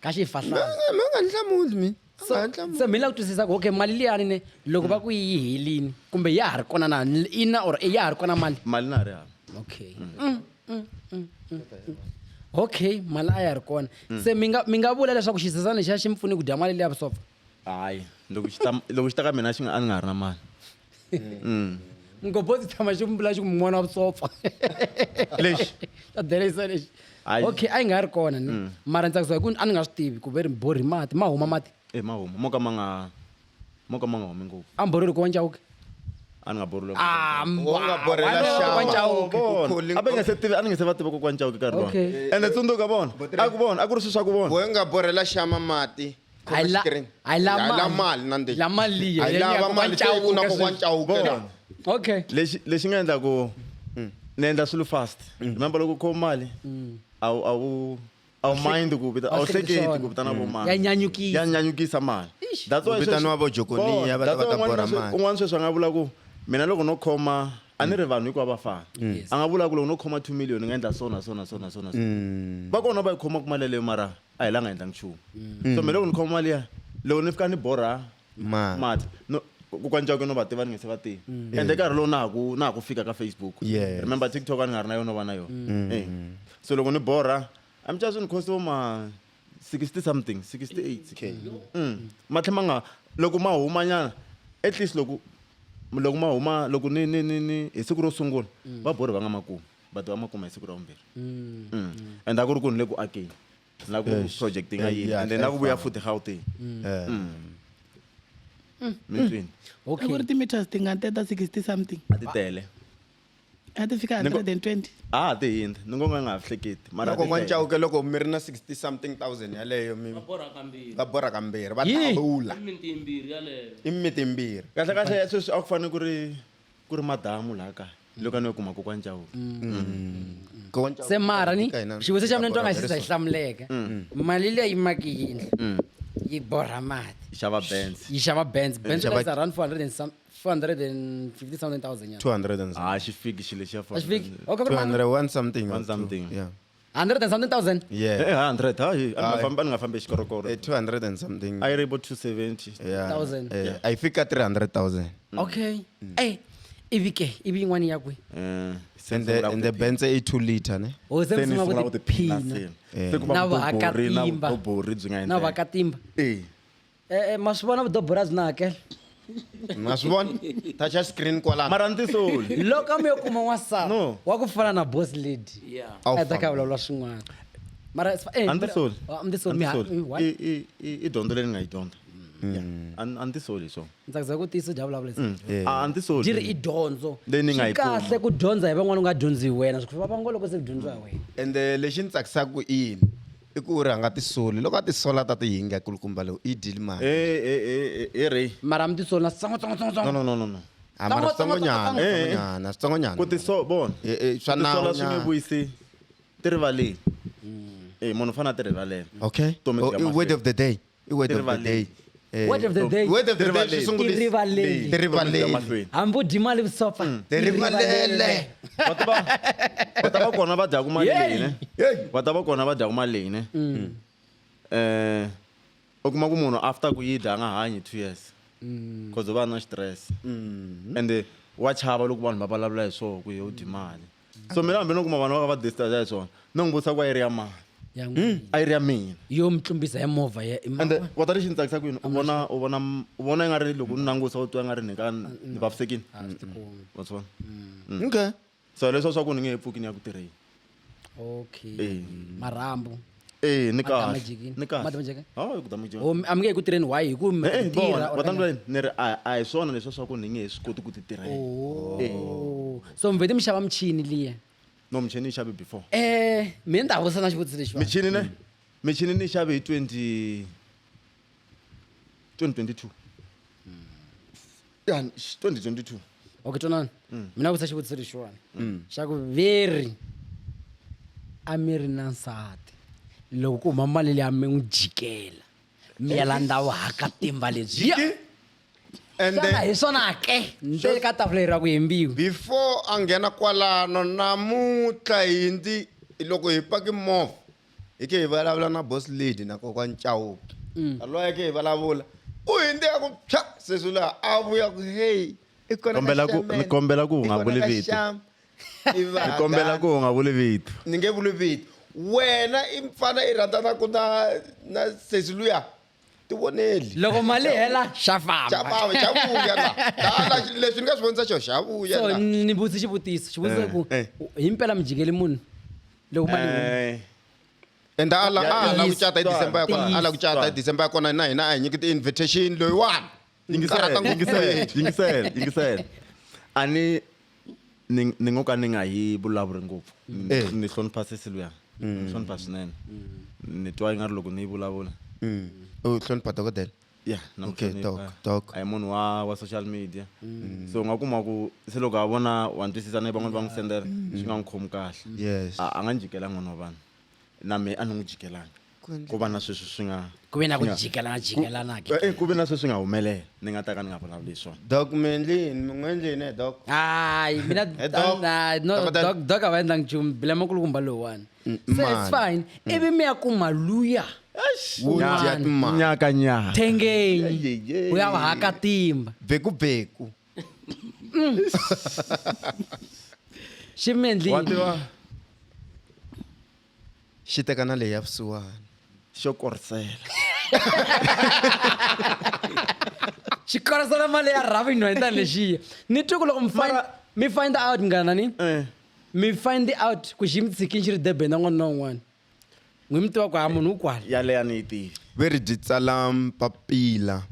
A: kha xi fahlaza.
B: Ma nga ni hlamuli mina.
A: Se mina la ku twisisa ku okay mali liyani ne loko va ku yi helini kumbe ya ha ri kona na ina or ya ha ri kona mali.
C: Mali na ha ri hava.
A: Okay. Okay, mali a ya ha ri kona. Se mi nga vula leswaku xisesana lexiya xi mi pfune ku dya mali liya vusopfa?
C: Hayi, loko xi ta loko xi ta ka mina xi nga a ni nga ha ri na mali.
A: Ngobodzi tshama xi vula xi ku n'wana wa vusopfa.
C: Lexi.
A: Xa derisa lexi.
C: Hayi.
A: Okay, a yi nga ha ri kona ni. Mara ni tsakisiwa hi ku a ni nga swi tivi ku ve ri borhi mati, ma huma mati.
C: Ma huma mo ka ma nga mo ka ma nga humi ngopfu.
A: A mi borheli kokwana Chauke?
C: A ni nga borheli.
A: Ah,
B: U nga borhela xava.
A: Kokwana Chauke.
C: Bona. A va nga se tivi, a ni nga se va tiva kokwana Chauke nkarhi lowu.
A: Okay.
C: Ende tsundzuka vona. A ku vona, a ku ri swilo swa ku vona.
B: We nga borhela xama mati.
A: A yi la- a yi la
B: A yi la
A: mali.
B: mali na ndzi.
A: La mali liya,
B: A yi
A: ya
B: lava
A: kokwana
B: mali se ku na
A: Chauke
B: kokwana
A: sweswi.
B: Chauke.
C: Bona.
A: Okay.
C: Lexi nga endla ku ni endla swilo fast. Remember loko u khoma mali a wu mind ku vita a wu hleketi ku vitana vo mani.
A: Ya nyanyukisa.
C: Ya nyanyukisa mali. That's why
B: Ku vitaniwa vo Jokoniya, va ta
C: That's
B: va
C: why
B: ta
C: un'wana
B: borha
C: sweswi-
B: mali.
C: Un'wana sweswi a nga vula ku mina loko no khoma a ni ri vanhu hinkwavo va fana. A nga vula ku loko no khoma 2 million ni nga endla so na so na so na so na so. Va kona va yi khomaka mali yeleyo mara a hi la nga endla nchumu. So mina loko ni khoma mali ya loko ni fika ni borha mati no kokwana Chauke no va tiva ni nga se va tivi. Ende nkarhi lowu na ha ku fika ka Facebook.
B: Yes.
C: Remember TikTok a ni nga ri na yona no va na yona. So loko ni borha I'm just ni cost ma 60 something, 68. Ma tlhela ma nga loko ma huma nyana at least loko ma huma loko ni hi siku ro sungula va borhi va nga ma kumi but va ma kuma hi siku ra vumbirhi. And a ku ri ku ni le ku akeni. Na ku project yi nga yini and then na ku vuya futhi Gauteng. Mi twini.
A: Okay.
K: A ku ri ti-meters tingani teta 60 something.
C: A ti tele.
K: A ti fika
C: Ni ngo-
K: 120.
C: A ti hindzi. Ni ngo nga ha hleketi. Mara
B: Na
C: a ti
B: kokwana
C: tele.
B: Chauke loko mi ri na 60 something thousand yaleyo mi
J: Va borha kambirhi.
B: va borha kambirhi va
A: Yini?
B: tabula.
J: I miti yimbirhi yaleyo.
B: I miti yimbirhi.
C: Kahle kahle sweswi a ku fanele ku ri madamu laha kaya. Loko a ni yo kuma kokwana Chauke.
B: Kokwana Chauke
A: Se mara ni
B: ka hina
A: xivutiso xa mina ni twa nga
B: borha
A: xi za xi hlamuleka. Mali leyi yi maki yindlu. Yi borha mati.
C: Yi xava Benz.
A: Yi xava Benz. Benz
B: Xava-
A: is around 400 and some 450 something thousand nyana.
B: 200 and
C: Ah, xi fiki xilo lexiya
A: A xi fiki? Okay, ku ri mani?
B: 201 something.
C: One something.
B: Yeah.
A: 100 and something thousand.
B: Yeah.
C: 100 hayi a ni nga fambi xikorokoro.
B: 200 and something.
C: A yi ri vo 270.
B: Yeah.
A: Thousand.
B: A yi fika 300,000.
A: Okay. Eh, ivi ke, ivi yin'wana ya kwi.
B: And the Benz i 2 liter ne.
A: Oh, se mi sungula ku tiphina.
C: Se ku va
A: Na
C: vudobori na
A: vakatimba.
C: vudobori byi nga
A: Na
C: endleka.
A: vakatimba.
C: Eh.
A: Ma swi vona vudobori a byi na hakelo.
B: Ma swi vona? Touch screen kwalano.
C: Mara ni tisoli.
A: Loko mi yo kuma n'wansati
C: No.
A: wa ku fana na boss lady.
J: Yeah.
B: A wu
A: A ta kha
B: famba.
A: vulavula swin'wana. Mara
C: A ni tisoli.
A: A mi tisoli mi
C: A ni tisoli.
A: what?
C: I dyondzo leyi ni nga yi dyondza. Yeah. A ni tisoli hi swona.
A: Ni tsakisa ku tiyisa dya vulavula leswi.
C: A ni tisoli.
A: Dyi ri i dyondzo.
C: Leyi ni nga yi
A: Swi kahle
C: kuma.
A: ku dyondza hi van'wana u nga dyondzi hi wena. Swi va ngo loko se ku dyondziwa hi wena.
B: Ende lexi ni tsakisaka i yini? I ku ri a nga tisoli. Loko a tisola ta tihinga kulukumba lowu i dyile mali.
C: Eh Ray.
A: Mara mi tisoli na tsongo tsongo tsongo tsongo.
C: No no no no no.
B: Ah, mara
A: Tsongo, tsongo,
B: switsongonyana,
A: tsongo.
B: switsongonyana, switsongonyana.
C: Ku tiso bona.
B: Swa
C: Ku tisola swi nge
B: nawu.
C: vuyisi ti rivaleni. Eh munhu u fanele a ti rivalela.
B: Okay.
C: Vutomi
B: Oh,
C: byi ya
B: i word
C: mahlweni.
B: of the day. I word
C: Ti
B: of the
C: rivaleni.
B: day.
A: Word of the day.
B: Word of the day swi sungulisa-
A: Tirivaleli.
B: Tirivaleli.
A: Hambi u dyi mali vusopfa.
B: Tirivalele.
C: Va ta va kona va dyaku mali
A: Yey.
C: leyi ne va ta va kona va dyaku mali leyi ne u kuma ku munhu after ku yi dya a nga hanyi 2 years cause u va na stress ende wa chava loko vanhu va vulavula hi swona ku ye u dyi mali. So mina hambi no kuma vanhu va ka va discharge hi swona, ni n'wi vutisa ku a yi ri ya mani.
A: Ya n'wina.
C: A yi ri ya mina.
A: Yo mi tlumbisa hi movha ya.
C: Ende wa ta lexi ni tsakisaka yini, u vona i nga ri loko ni langusa u twa i nga ri ni ka ni vavisekini, wa swi vona.
B: Okay.
C: So leswiya swa ku ni nge he pfuki ni ya ku tirheni.
A: Okay.
C: Eh.
A: Marhambu.
C: Eh, ni kahle.
A: Madamajikini.
C: Ni kahle.
A: Madamajikini.
C: Hayi, ku damage.
A: Oh, a mi nge he ku tirheni why? Hi ku mi
C: Eh,
A: tirha
C: vona,
A: or
C: va ta ni ni ri a hi swona leswiya swa ku ni nge he swi koti ku ti tirhela.
A: Oh. So mi vhete mi xava michini liya.
C: No, michini yi xave before.
A: Mina ni ta vutisa na xivutiso lexiwani.
C: Michini ne? Michini ni xave hi 20 2022. Ya, 2022.
A: Okay, twanani. Mina vutisa xivutiso lexiwani. Xa ku veri a mi ri na nsati. Loko ku huma mali leyi a mi n'wi jikela. Mi ya landza vuhakatimba lebyiya.
B: And
A: Xana hi swona ke? Nte ka tafula leri ra ku hembiwa.
B: Before a nghena kwalano namuntlha hi ndzi loko hi paki movha hi ke hi vulavula na boss lady na kokwani Chauke. Aloye ke hi vulavula u hindze a ku pya sesi laha a vuya ku hey i kona ka
C: Kombela ku
B: Shaman,
C: ni kombela ku u
B: i
C: nga
B: kona
C: vuli
B: ka
C: vito.
B: Sham. I va
C: Ni kombela ku u nga vuli vito.
B: Ni nge vuli vito. Wena i mfana i rhandzanaku na sesi luya ti voneli.
A: Loko mali hela xa famba.
B: Xa famba, xa vuya la. Tala leswi ni nga swi vonisa xo xa vuya
A: So
B: la.
A: ni vutise xivutiso ku himpela mi jikeli munhu loko mali yi huma?
B: Ende a la ku cata hi December ya kona, a la ku cata hi
C: Twana.
B: December ya kona na hina a hi nyiki ti-invitation loyiwani.
C: Yingisela, yingisela, yingisela, yingisela. A ni ni ngo ka ni nga yi vulavuri ngopfu. Ni hlonipha sesi luya. Ni hlonipha swinene. Ni twa i nga ri loko ni yi vulavula.
B: U hlonipha dokodela?
C: Yeah, na n'wi
B: Okay,
C: hlonipha.
B: doc, doc.
C: A hi munhu wa social media. So u nga kuma ku se loko a vona wa ni twisisa na van'wani va n'wi sendela swi nga n'wi khomi kahle.
B: Yes.
C: A nga ni jikelanga n'wana wa vanhu. Na me a ni n'wi jikelanga. Ku va na sweswi swi nga
A: Ku ve na ku
C: swi nga-
A: jikelana jikelana ke.
C: Ku ve na sweswi nga humelela ni nga ta ka ni nga vulavuli hi swona.
B: Doc, mi endli yini? Mi n'wi endli yini, doc?
A: Hayi, mina
B: Eh, doc.
A: Nah, no,
B: Dokodela.
A: doc doc a va endlangi nchumu blame kulukumba lowuwani. So it's
B: Mali.
A: fine. Ivi mi ya kuma luya.
B: Wo dya timali.
C: Nyaka nyaka.
A: Thengeni. U ya va haka timba.
B: Beku beku.
A: Xi mi endli
C: Wa
A: yini?
C: tiva
B: Xi teka na leyi ya vusiwana.
C: Xo korisela.
A: Xi korisela mali ya rhavi nhwentana lexiya. Ni twe ku loko mi find out munghana ni. Mi find out ku xi mi tshikini xi ri Durban na n'wana na un'wana. N'wi mi tiva ku ha munhu u kwala.
C: Yaleyo a ni yi tivi.
B: Ve ri byi tsala papila.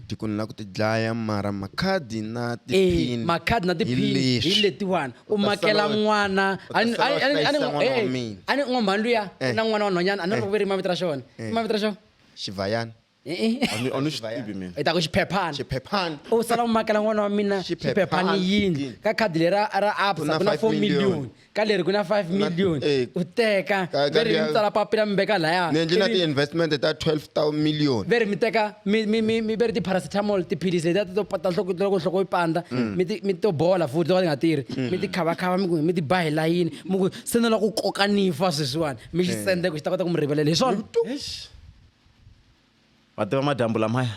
B: Tiko ni la ku ti dlaya mara makhadi na tiphini.
A: Makhadi na tiphini
B: hi
A: hi
B: leswi.
A: letiwani. U
B: U ta
A: makela
B: sala
A: n'wana.
B: u ta sala u hlayisa n'wana wa mina.
A: A ni n'wamhani luya na n'wana wa nhwanyana a ni ri ku ve ri mavito ra xona. Mavito ra xona?
B: Xivhayani.
A: Eh, eh.
C: A ni swi tivi mina.
A: I ta ku xiphephana.
B: Xiphephana.
A: U sala u makela n'wana wa mina xiphephana yindlu. Ka khadi leri ra
B: Ku
A: Absa
B: na
A: ku na
B: 5
A: 4 million.
B: million.
A: Ka leri ku na 5 million. U teka
B: Ka- ka
A: ve ri mi
B: liya-
A: tsala papila mi veka laya.
B: Ni endli na
A: Ivi-
B: ti-investment ta 12 million.
A: ve ri mi teka mi ve ri ti-paracetamol tiphilisi letiya to ta nhloko loko nhloko yi pandza mi to bola futhi to ka ti nga tirhi mi ti khavakhava mi ku mi ti ba hi layini mi ku se ni lava ku koka ni fa sweswiwani mi xi sende ku xi ta kota ku mi rivalela hi swona.
C: Wa tiva madyambu lamaya.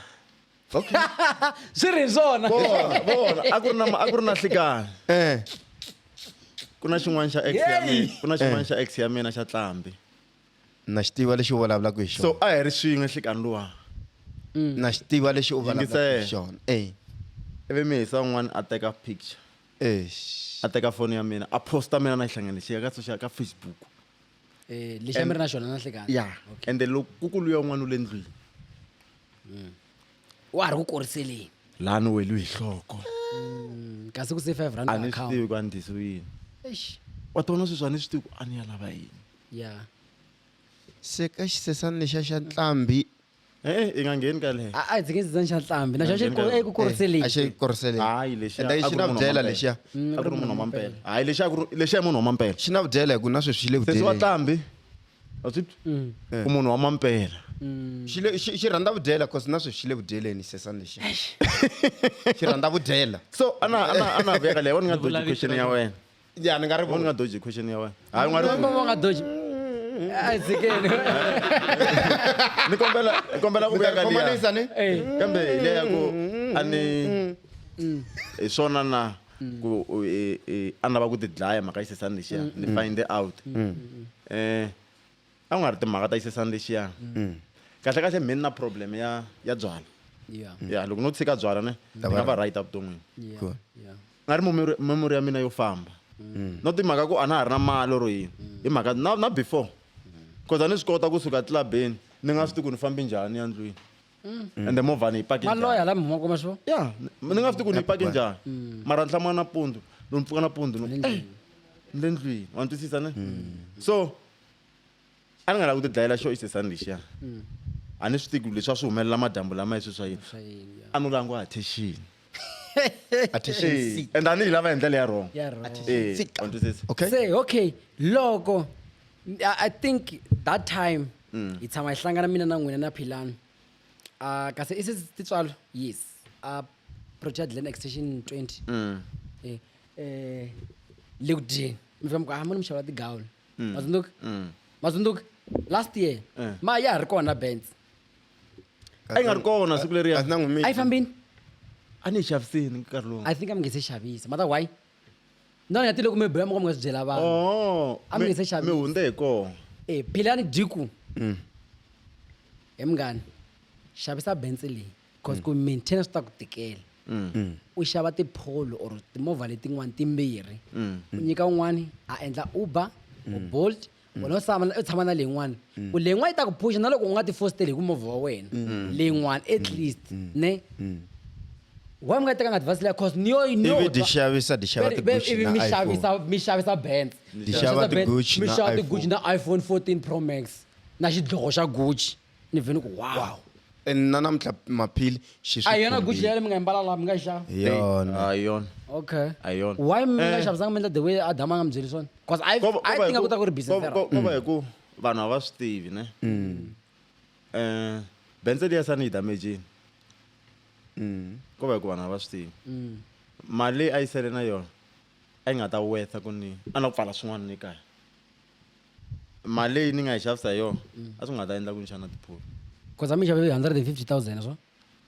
A: Swi ri hi swona.
C: Vona, vona, a ku ri na nhlikani. Ku na xin'wana xa ex ya mina, ku na xin'wana xa ex ya mina xa tlambi.
B: Na xi tiva lexi u vulavulaka hi xona.
C: So a hi ri swin'we nhlikani luwa.
B: Na xi tiva lexi u vulavulaka hi
C: Yingisela.
B: xona.
C: Ivi mi hisa un'wana a teka picture.
B: Eish.
C: A teka foni ya mina, a posta mina na xihlangano lexiya ka social ka Facebook.
A: Lexi a mi ri na xona na nhlikani.
C: Yeah. Ende loko ku ku luya un'wana u le ndlwini.
A: Wa ha ri ku koriseleni.
C: Laha ni weliwe hi nhloko.
A: Kasi ku se 5 rand
C: A ni swi
A: account.
C: tivi ku a ni dyisiwe yini.
A: Eish.
C: Wa tona sweswi a ni swi tivi ku a ni ya lava yini.
A: Yeah.
B: Se ka xisesana lexiya xa ntlambi.
C: Eh, i nga ngheni ka leyo.
A: A hi tshike xisesana xa ntlambi na xona xi ri eku koriseleni.
B: A xi koriseleni.
C: Hayi lexiya.
B: Ende
C: a
B: xi
C: ku
B: na
C: ri munhu wa
B: vudyela
C: mampela.
B: lexiya.
C: A ku ri munhu wa mampela. Hayi lexiya a ku ri lexiya i munhu wa mampela.
B: Xi na vudyela hi ku na sweswi xi le
C: Sesi wa
B: vudyeleni.
C: tlambi. A swi twi? Ku munhu wa mampela.
B: Xi le xi rhandza vudyela cause na sweswi xi le vudyeleni xisesana lexi. Xi rhandza vudyela.
C: So ana vuya ka leyi wa ni nga doji question ya wena.
B: Ya ni nga ri
C: Wa ni nga doji question ya wena. Hayi u nga ri
A: Va nga doji. A tshikeni.
C: Ni kombela ku
B: Mi ta
C: vuya ka liya.
B: khomanisa ni?
C: Kambe hi leya ya ku a ni hi swona na ku a ni lava ku ti dlaya mhaka xisesana lexiya ni find it out. A ku nga ri timhaka ta xisesana lexiya. Kahle kahle mina na problem ya byala. Ya loko no tshika byala ne ni nga va right evuton'wini. Nga ri memory ya mina yo famba. Not timhaka ku a na ha ri na mali or yini. Hi mhaka na before. Cause a ni swi kota kusuka tlilabeni ni nga swi tivi ku ni fambi njhani ya ndlwini. And the movha ni yi pake njhani.
A: Maloya la mi huma kuma swo.
C: Ya, ni nga swi tivi ku ni yi pake njhani. Mara ni hlamula nampundzu, loko ni pfuka nampundzu ni ni le ndlwini. Wa ni twisisa ne? So a ni nga lavi ku ti dlayela xo xisesana lexiya. A ni swi tivi ku leswi a swi humelela madyambu lama i swilo swa yini. A no langiwa attention.
B: Attention seek.
C: And a ni yi lava hi ndlela ya wrong.
A: Ya wrong.
C: Wa ni twisisa?
B: Okay.
A: Se okay, loko I think that time hi tshama hi hlangana mina na n'wina na Philani. Kasi i se titswalo? Yes. Project Glen Extension 20. Le ku dyeni. Mi fika mi ku, mo ni mi xavela tigawuni. Mazunduka? Mazunduka? Last year. Ma ya ha ri kona Benz.
C: A yi nga ri kona siku leriya.
B: A na n'wi
A: A yi fambini?
C: A ni yi xavisini nkarhi lowu.
A: I think a mi nge se xavisa. Mata why? No, ni nga ti loko mi bula mi nga mi nga swi byela vanhu.
C: Oh,
A: A mi nge se xavisa.
C: mi hundze hi kona.
A: Philani Diku. He munghana, xavisa Benz leyi cause ku maintain swi ta ku tikela. U xava ti-Polo or timovha letin'wana timbirhi. U nyika un'wani a endla Uber or Bolt. Wena u tshama na leyin'wana. Ku leyin'wana yi ta ku phusha na loko u nga ti fositeli hi ku movha wa wena. Leyin'wana at least, ne? Why mi nga tekanga advice leya? Cause ni yo ni yo
B: Ivi di
A: twa-
B: xavisa, di xava
A: Ve-
B: ti
A: ve-
B: Gucci
A: ivi
B: na
A: mi
B: iPhone.
A: xavisa, mi xavisa Benz.
B: Di xava ti
A: Benz,
B: Gucci
A: mi
B: na
A: xava ti
B: iPhone.
A: Gucci na iPhone 14 Pro Max na xidloko xa Gucci. Ni vheni ku wow.
B: And na namuntlha maphili xi swi
A: A hi yona Gucci
B: khumbile.
A: yale mi nga yi mbala laha mi nga yi xava.
B: Hi yona.
C: A hi yona.
A: Okay.
C: A hi yona.
A: Why mi nga xavisanga mi endla the way Adam a nga mi byeli swona? Cause I think a ku ta ku ri business ya
C: Ko va hi ku vanhu a va swi tivi ne. Benz liya sani yi damage-ini. Ko va hi ku vanhu a va swi tivi. Mali leyi a yi sele na yona a yi nga ta worth ku ni a na ku pfala swin'wana ni kaya. Mali leyi ni nga yi xavisa hi yona a swi nga ta endla ku ni xava na tipholo.
A: Cause a mi xave 150,000 swo.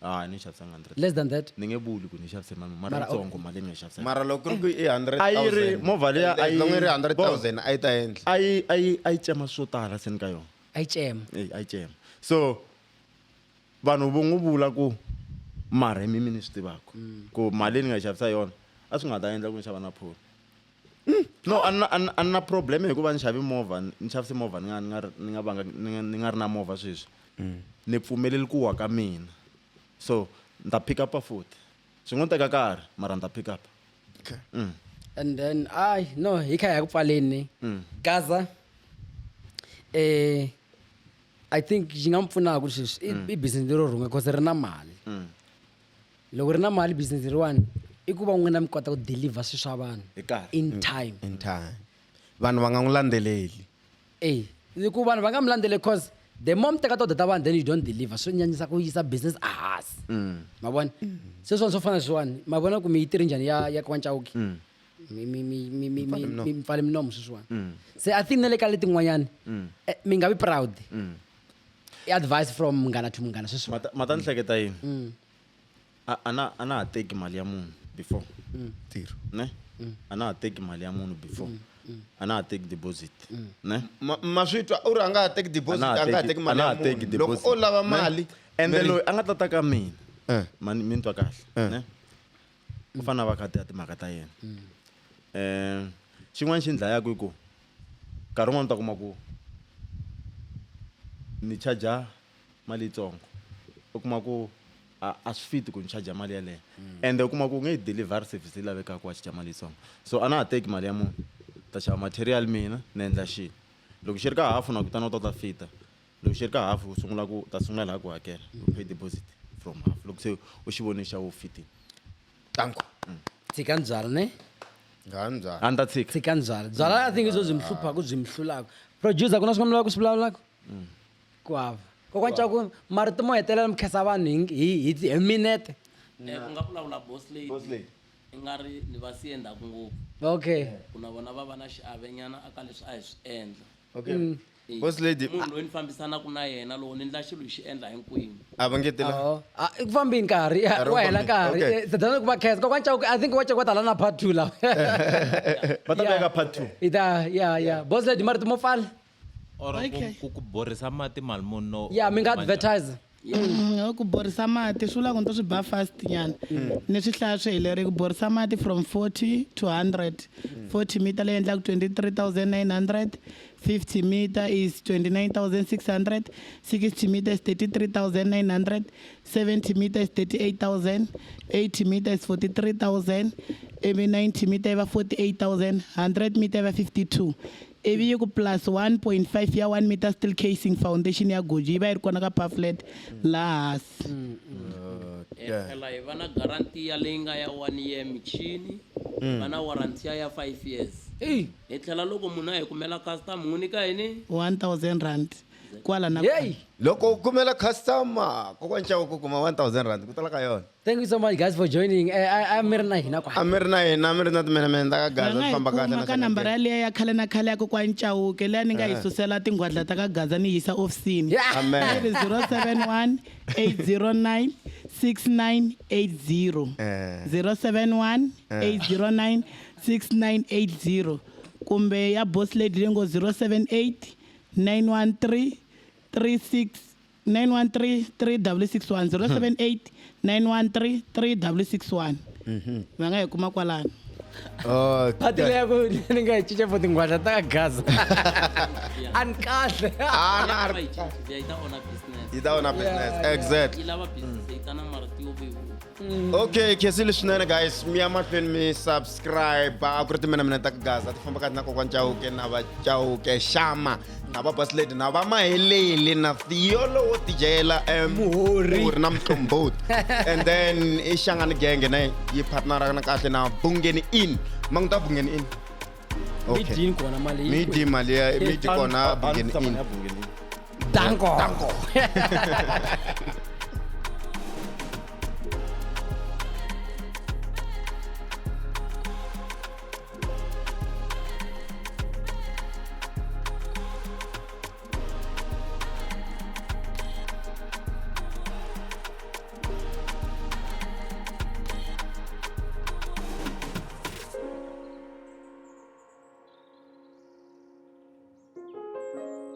C: Ah, ni xavisa nga 100.
A: Less than that.
C: Ni nge vuli ku ni xavise mali mara
A: Mara,
C: yitsongo mali leyi ni nga xavisa.
B: Mara loko ku ri ku i 100,000.
C: A yi ri movha liya a yi
B: Loko yi ri 100,000 a yi ta endla.
C: A yi cema swo tala seni ka yona.
A: A yi cema.
C: A yi cema. So vanhu vo n'wi vula ku mara hi mimi ni swi tivaka ku mali leyi ni nga yi xavisa yona a swi nga ta endla ku ni xava na pholo. No, a ni na problem hikuva ni xave movha, ni xavise movha ni nga, ni nga ri, ni nga vanga, ni nga, ni nga ri na movha sweswi. Ni pfumeleli ku wa ka mina. So ni ta pick up futhi. Swi ngo teka nkarhi mara ni ta pick up.
B: Okay.
A: And then ay no, hi kha hi ya ku pfaleni. Gaza I think yi nga mi pfunaka sweswi i business lero rhunga cause ri na mali. Loko ri na mali business leriwani i ku va n'wina mi kota ku deliver swilo swa vanhu
C: Hi nkarhi.
A: in time.
B: In time. Vanhu va nga n'wi landzeleli.
A: I ku vanhu va nga mi landzeleli cause the more mi teka to ta vanhu then you don't deliver swi nyanyisa ku yisa business ehansi. Ma vona? Se swona swo fana na leswiwani, ma vona ku mi yi tirhi njhani ya KwaChauke? Mi pfale minomo sweswiwani. Se I think na le ka letin'wanyani, mi nga vi proud. I advice from munghana to munghana sweswiwani.
C: Mata ni hleketa yini? A na ha teki mali ya munhu before.
B: Ntirho.
C: Ne? A na ha teki mali ya munhu before. A na ha teki deposit. Ne?
B: Ma swi twa, u ri a nga ha teki deposit,
C: A na ha
B: a nga ha
C: teki
B: teki mali
C: a na
B: ya
C: ha teki
B: munhu. Loko
C: deposit.
B: o lava
C: Ne?
B: mali,
C: Ende
B: mi ri
C: loyi a nga ta ta ka mina, mi ni twa kahle, ne? U fanele a va kha a tiva timhaka ta yena. Xin'wana xi ni dlayaka i ku nkarhi wun'wani u ta kuma ku ni charge mali yitsongo. U kuma ku a swi fiti ku ni charge mali yeleyo. Ende u kuma ku u nge yi deliver service leyi lavekaka wa charge mali yitsongo. So a na ha teki mali ya munhu. Ta xava material mina ni endla xilo. Loko xi ri ka hafu na ku vitana u ta ta fita. Loko xi ri ka hafu u sungula ku ta sungula laha ku hakela. U pay deposit from half. Loko se u xi vone xa wu fitini.
B: Danko.
A: Tshika ni byala ne?
B: Ngani
C: A ni ta tshika.
A: Tshikani byala. Byala I think i byo byi mi hluphaka byi mi hlulaka. Producer ku na swin'wana mi lavaka ku swi vulavulaka? Ku hava. Kokwani Chauke marito mo hetelela mi khensa vanhu hi hi hi hi minete.
J: Ku nga vulavula boss lady.
C: Boss lady.
J: I nga ri ni va siye ndzhaku ngopfu.
A: Okay.
J: Ku na vona va va na xiave nyana aka leswi a hi swi endla.
B: Okay.
J: Eh,
B: Boss lady,
J: Munhu loyi ni fambisanaka na yena loko ni endla xilo hi xi endla hinkwenu.
B: A va nge tela.
A: Oh, ah, i ku fambini nkarhi
B: Nkarhi wu
A: wa hela
B: fambile.
A: nkarhi.
B: Okay.
A: Eh, Tatana ku va khensa. Kokwani Chauke I think wa Chauke va ta la na part 2 la.
C: Va ta veka part 2.
A: I ta ya ya. Boss lady marito mo pfala.
I: Or ku ku borisa mati mali muni no
A: Yeah, mi nga advertise.
K: Ku borisa mati swi vula ku ni to swi ba fast nyana ni swi hlaya swi heleri ku borisa mati from 40 to 100 40 meter leyi endlaka 23900 50 meter is 29600 60 meter is 33900 70 meter is 38000 80 meter is 43000 ivi 90 meter yi va 48000 100 meter yi va 52 ivi yi ku plus 1.5 ya 1 meter steel casing foundation ya goji yi va yi ri kona ka pamphlet laha hansi.
J: Eh, phela hi va na guarantee ya leyi nga ya one year michini va na warranty ya 5 years. Hi tlhela loko munhu a hi kumela customer n'wi nyika yini?
K: 1000 rand kwala na
B: Loko u kumela customer kokwani Chauke ku kuma 1000 rand ku tala ka yona.
A: Thank you so much guys for joining. Eh, a mi ri na hina kwa.
B: A mi ri na hina, a mi ri na timenemene ta ka
K: Va
B: Gaza
K: nga
B: swi
K: hi
B: famba kahle
K: kuma
B: na
K: ka nambara yaliya ya khale na khale ya kokwani Chauke leyi ni nga yi
B: Eh.
K: susela tinghwadla ta ka Gaza ni yisa ofisini.
B: Amen.
K: Yi ri 071 809 6980.
B: Eh.
K: 071
B: Eh.
K: 809 6980 kumbe ya boss lady leyi ngo 078 913 36 913 3661 078 913 3661 va nga hi kuma kwalano.
A: Phati leya ku ni nga yi cinca for tinghwadla ta ka Gaza. A ni kahle.
B: Ah, na
J: yi ta onha business.
B: Yi ta onha business, exactly.
J: Yi lava business yi ta na marito yo vevuka.
B: Okay, khensile swinene guys. Mi ya mahlweni mi subscribe. A ku ri timenemene ta ka Gaza ti famba kahle na kokwani Chauke na va Chauke Shama na va Boss Lady na va Maheleli na Theolo wo tidyela Muhori na Mqombothi. And then i Shangani Genge ne yi partnera na kahle na Bungeni Inn. Manguta Bungeni Inn.
A: Mi dyini kona mali.
B: Mi dyi mali ya mi dyi kona Bungeni Inn.
A: Danko.
B: Danko.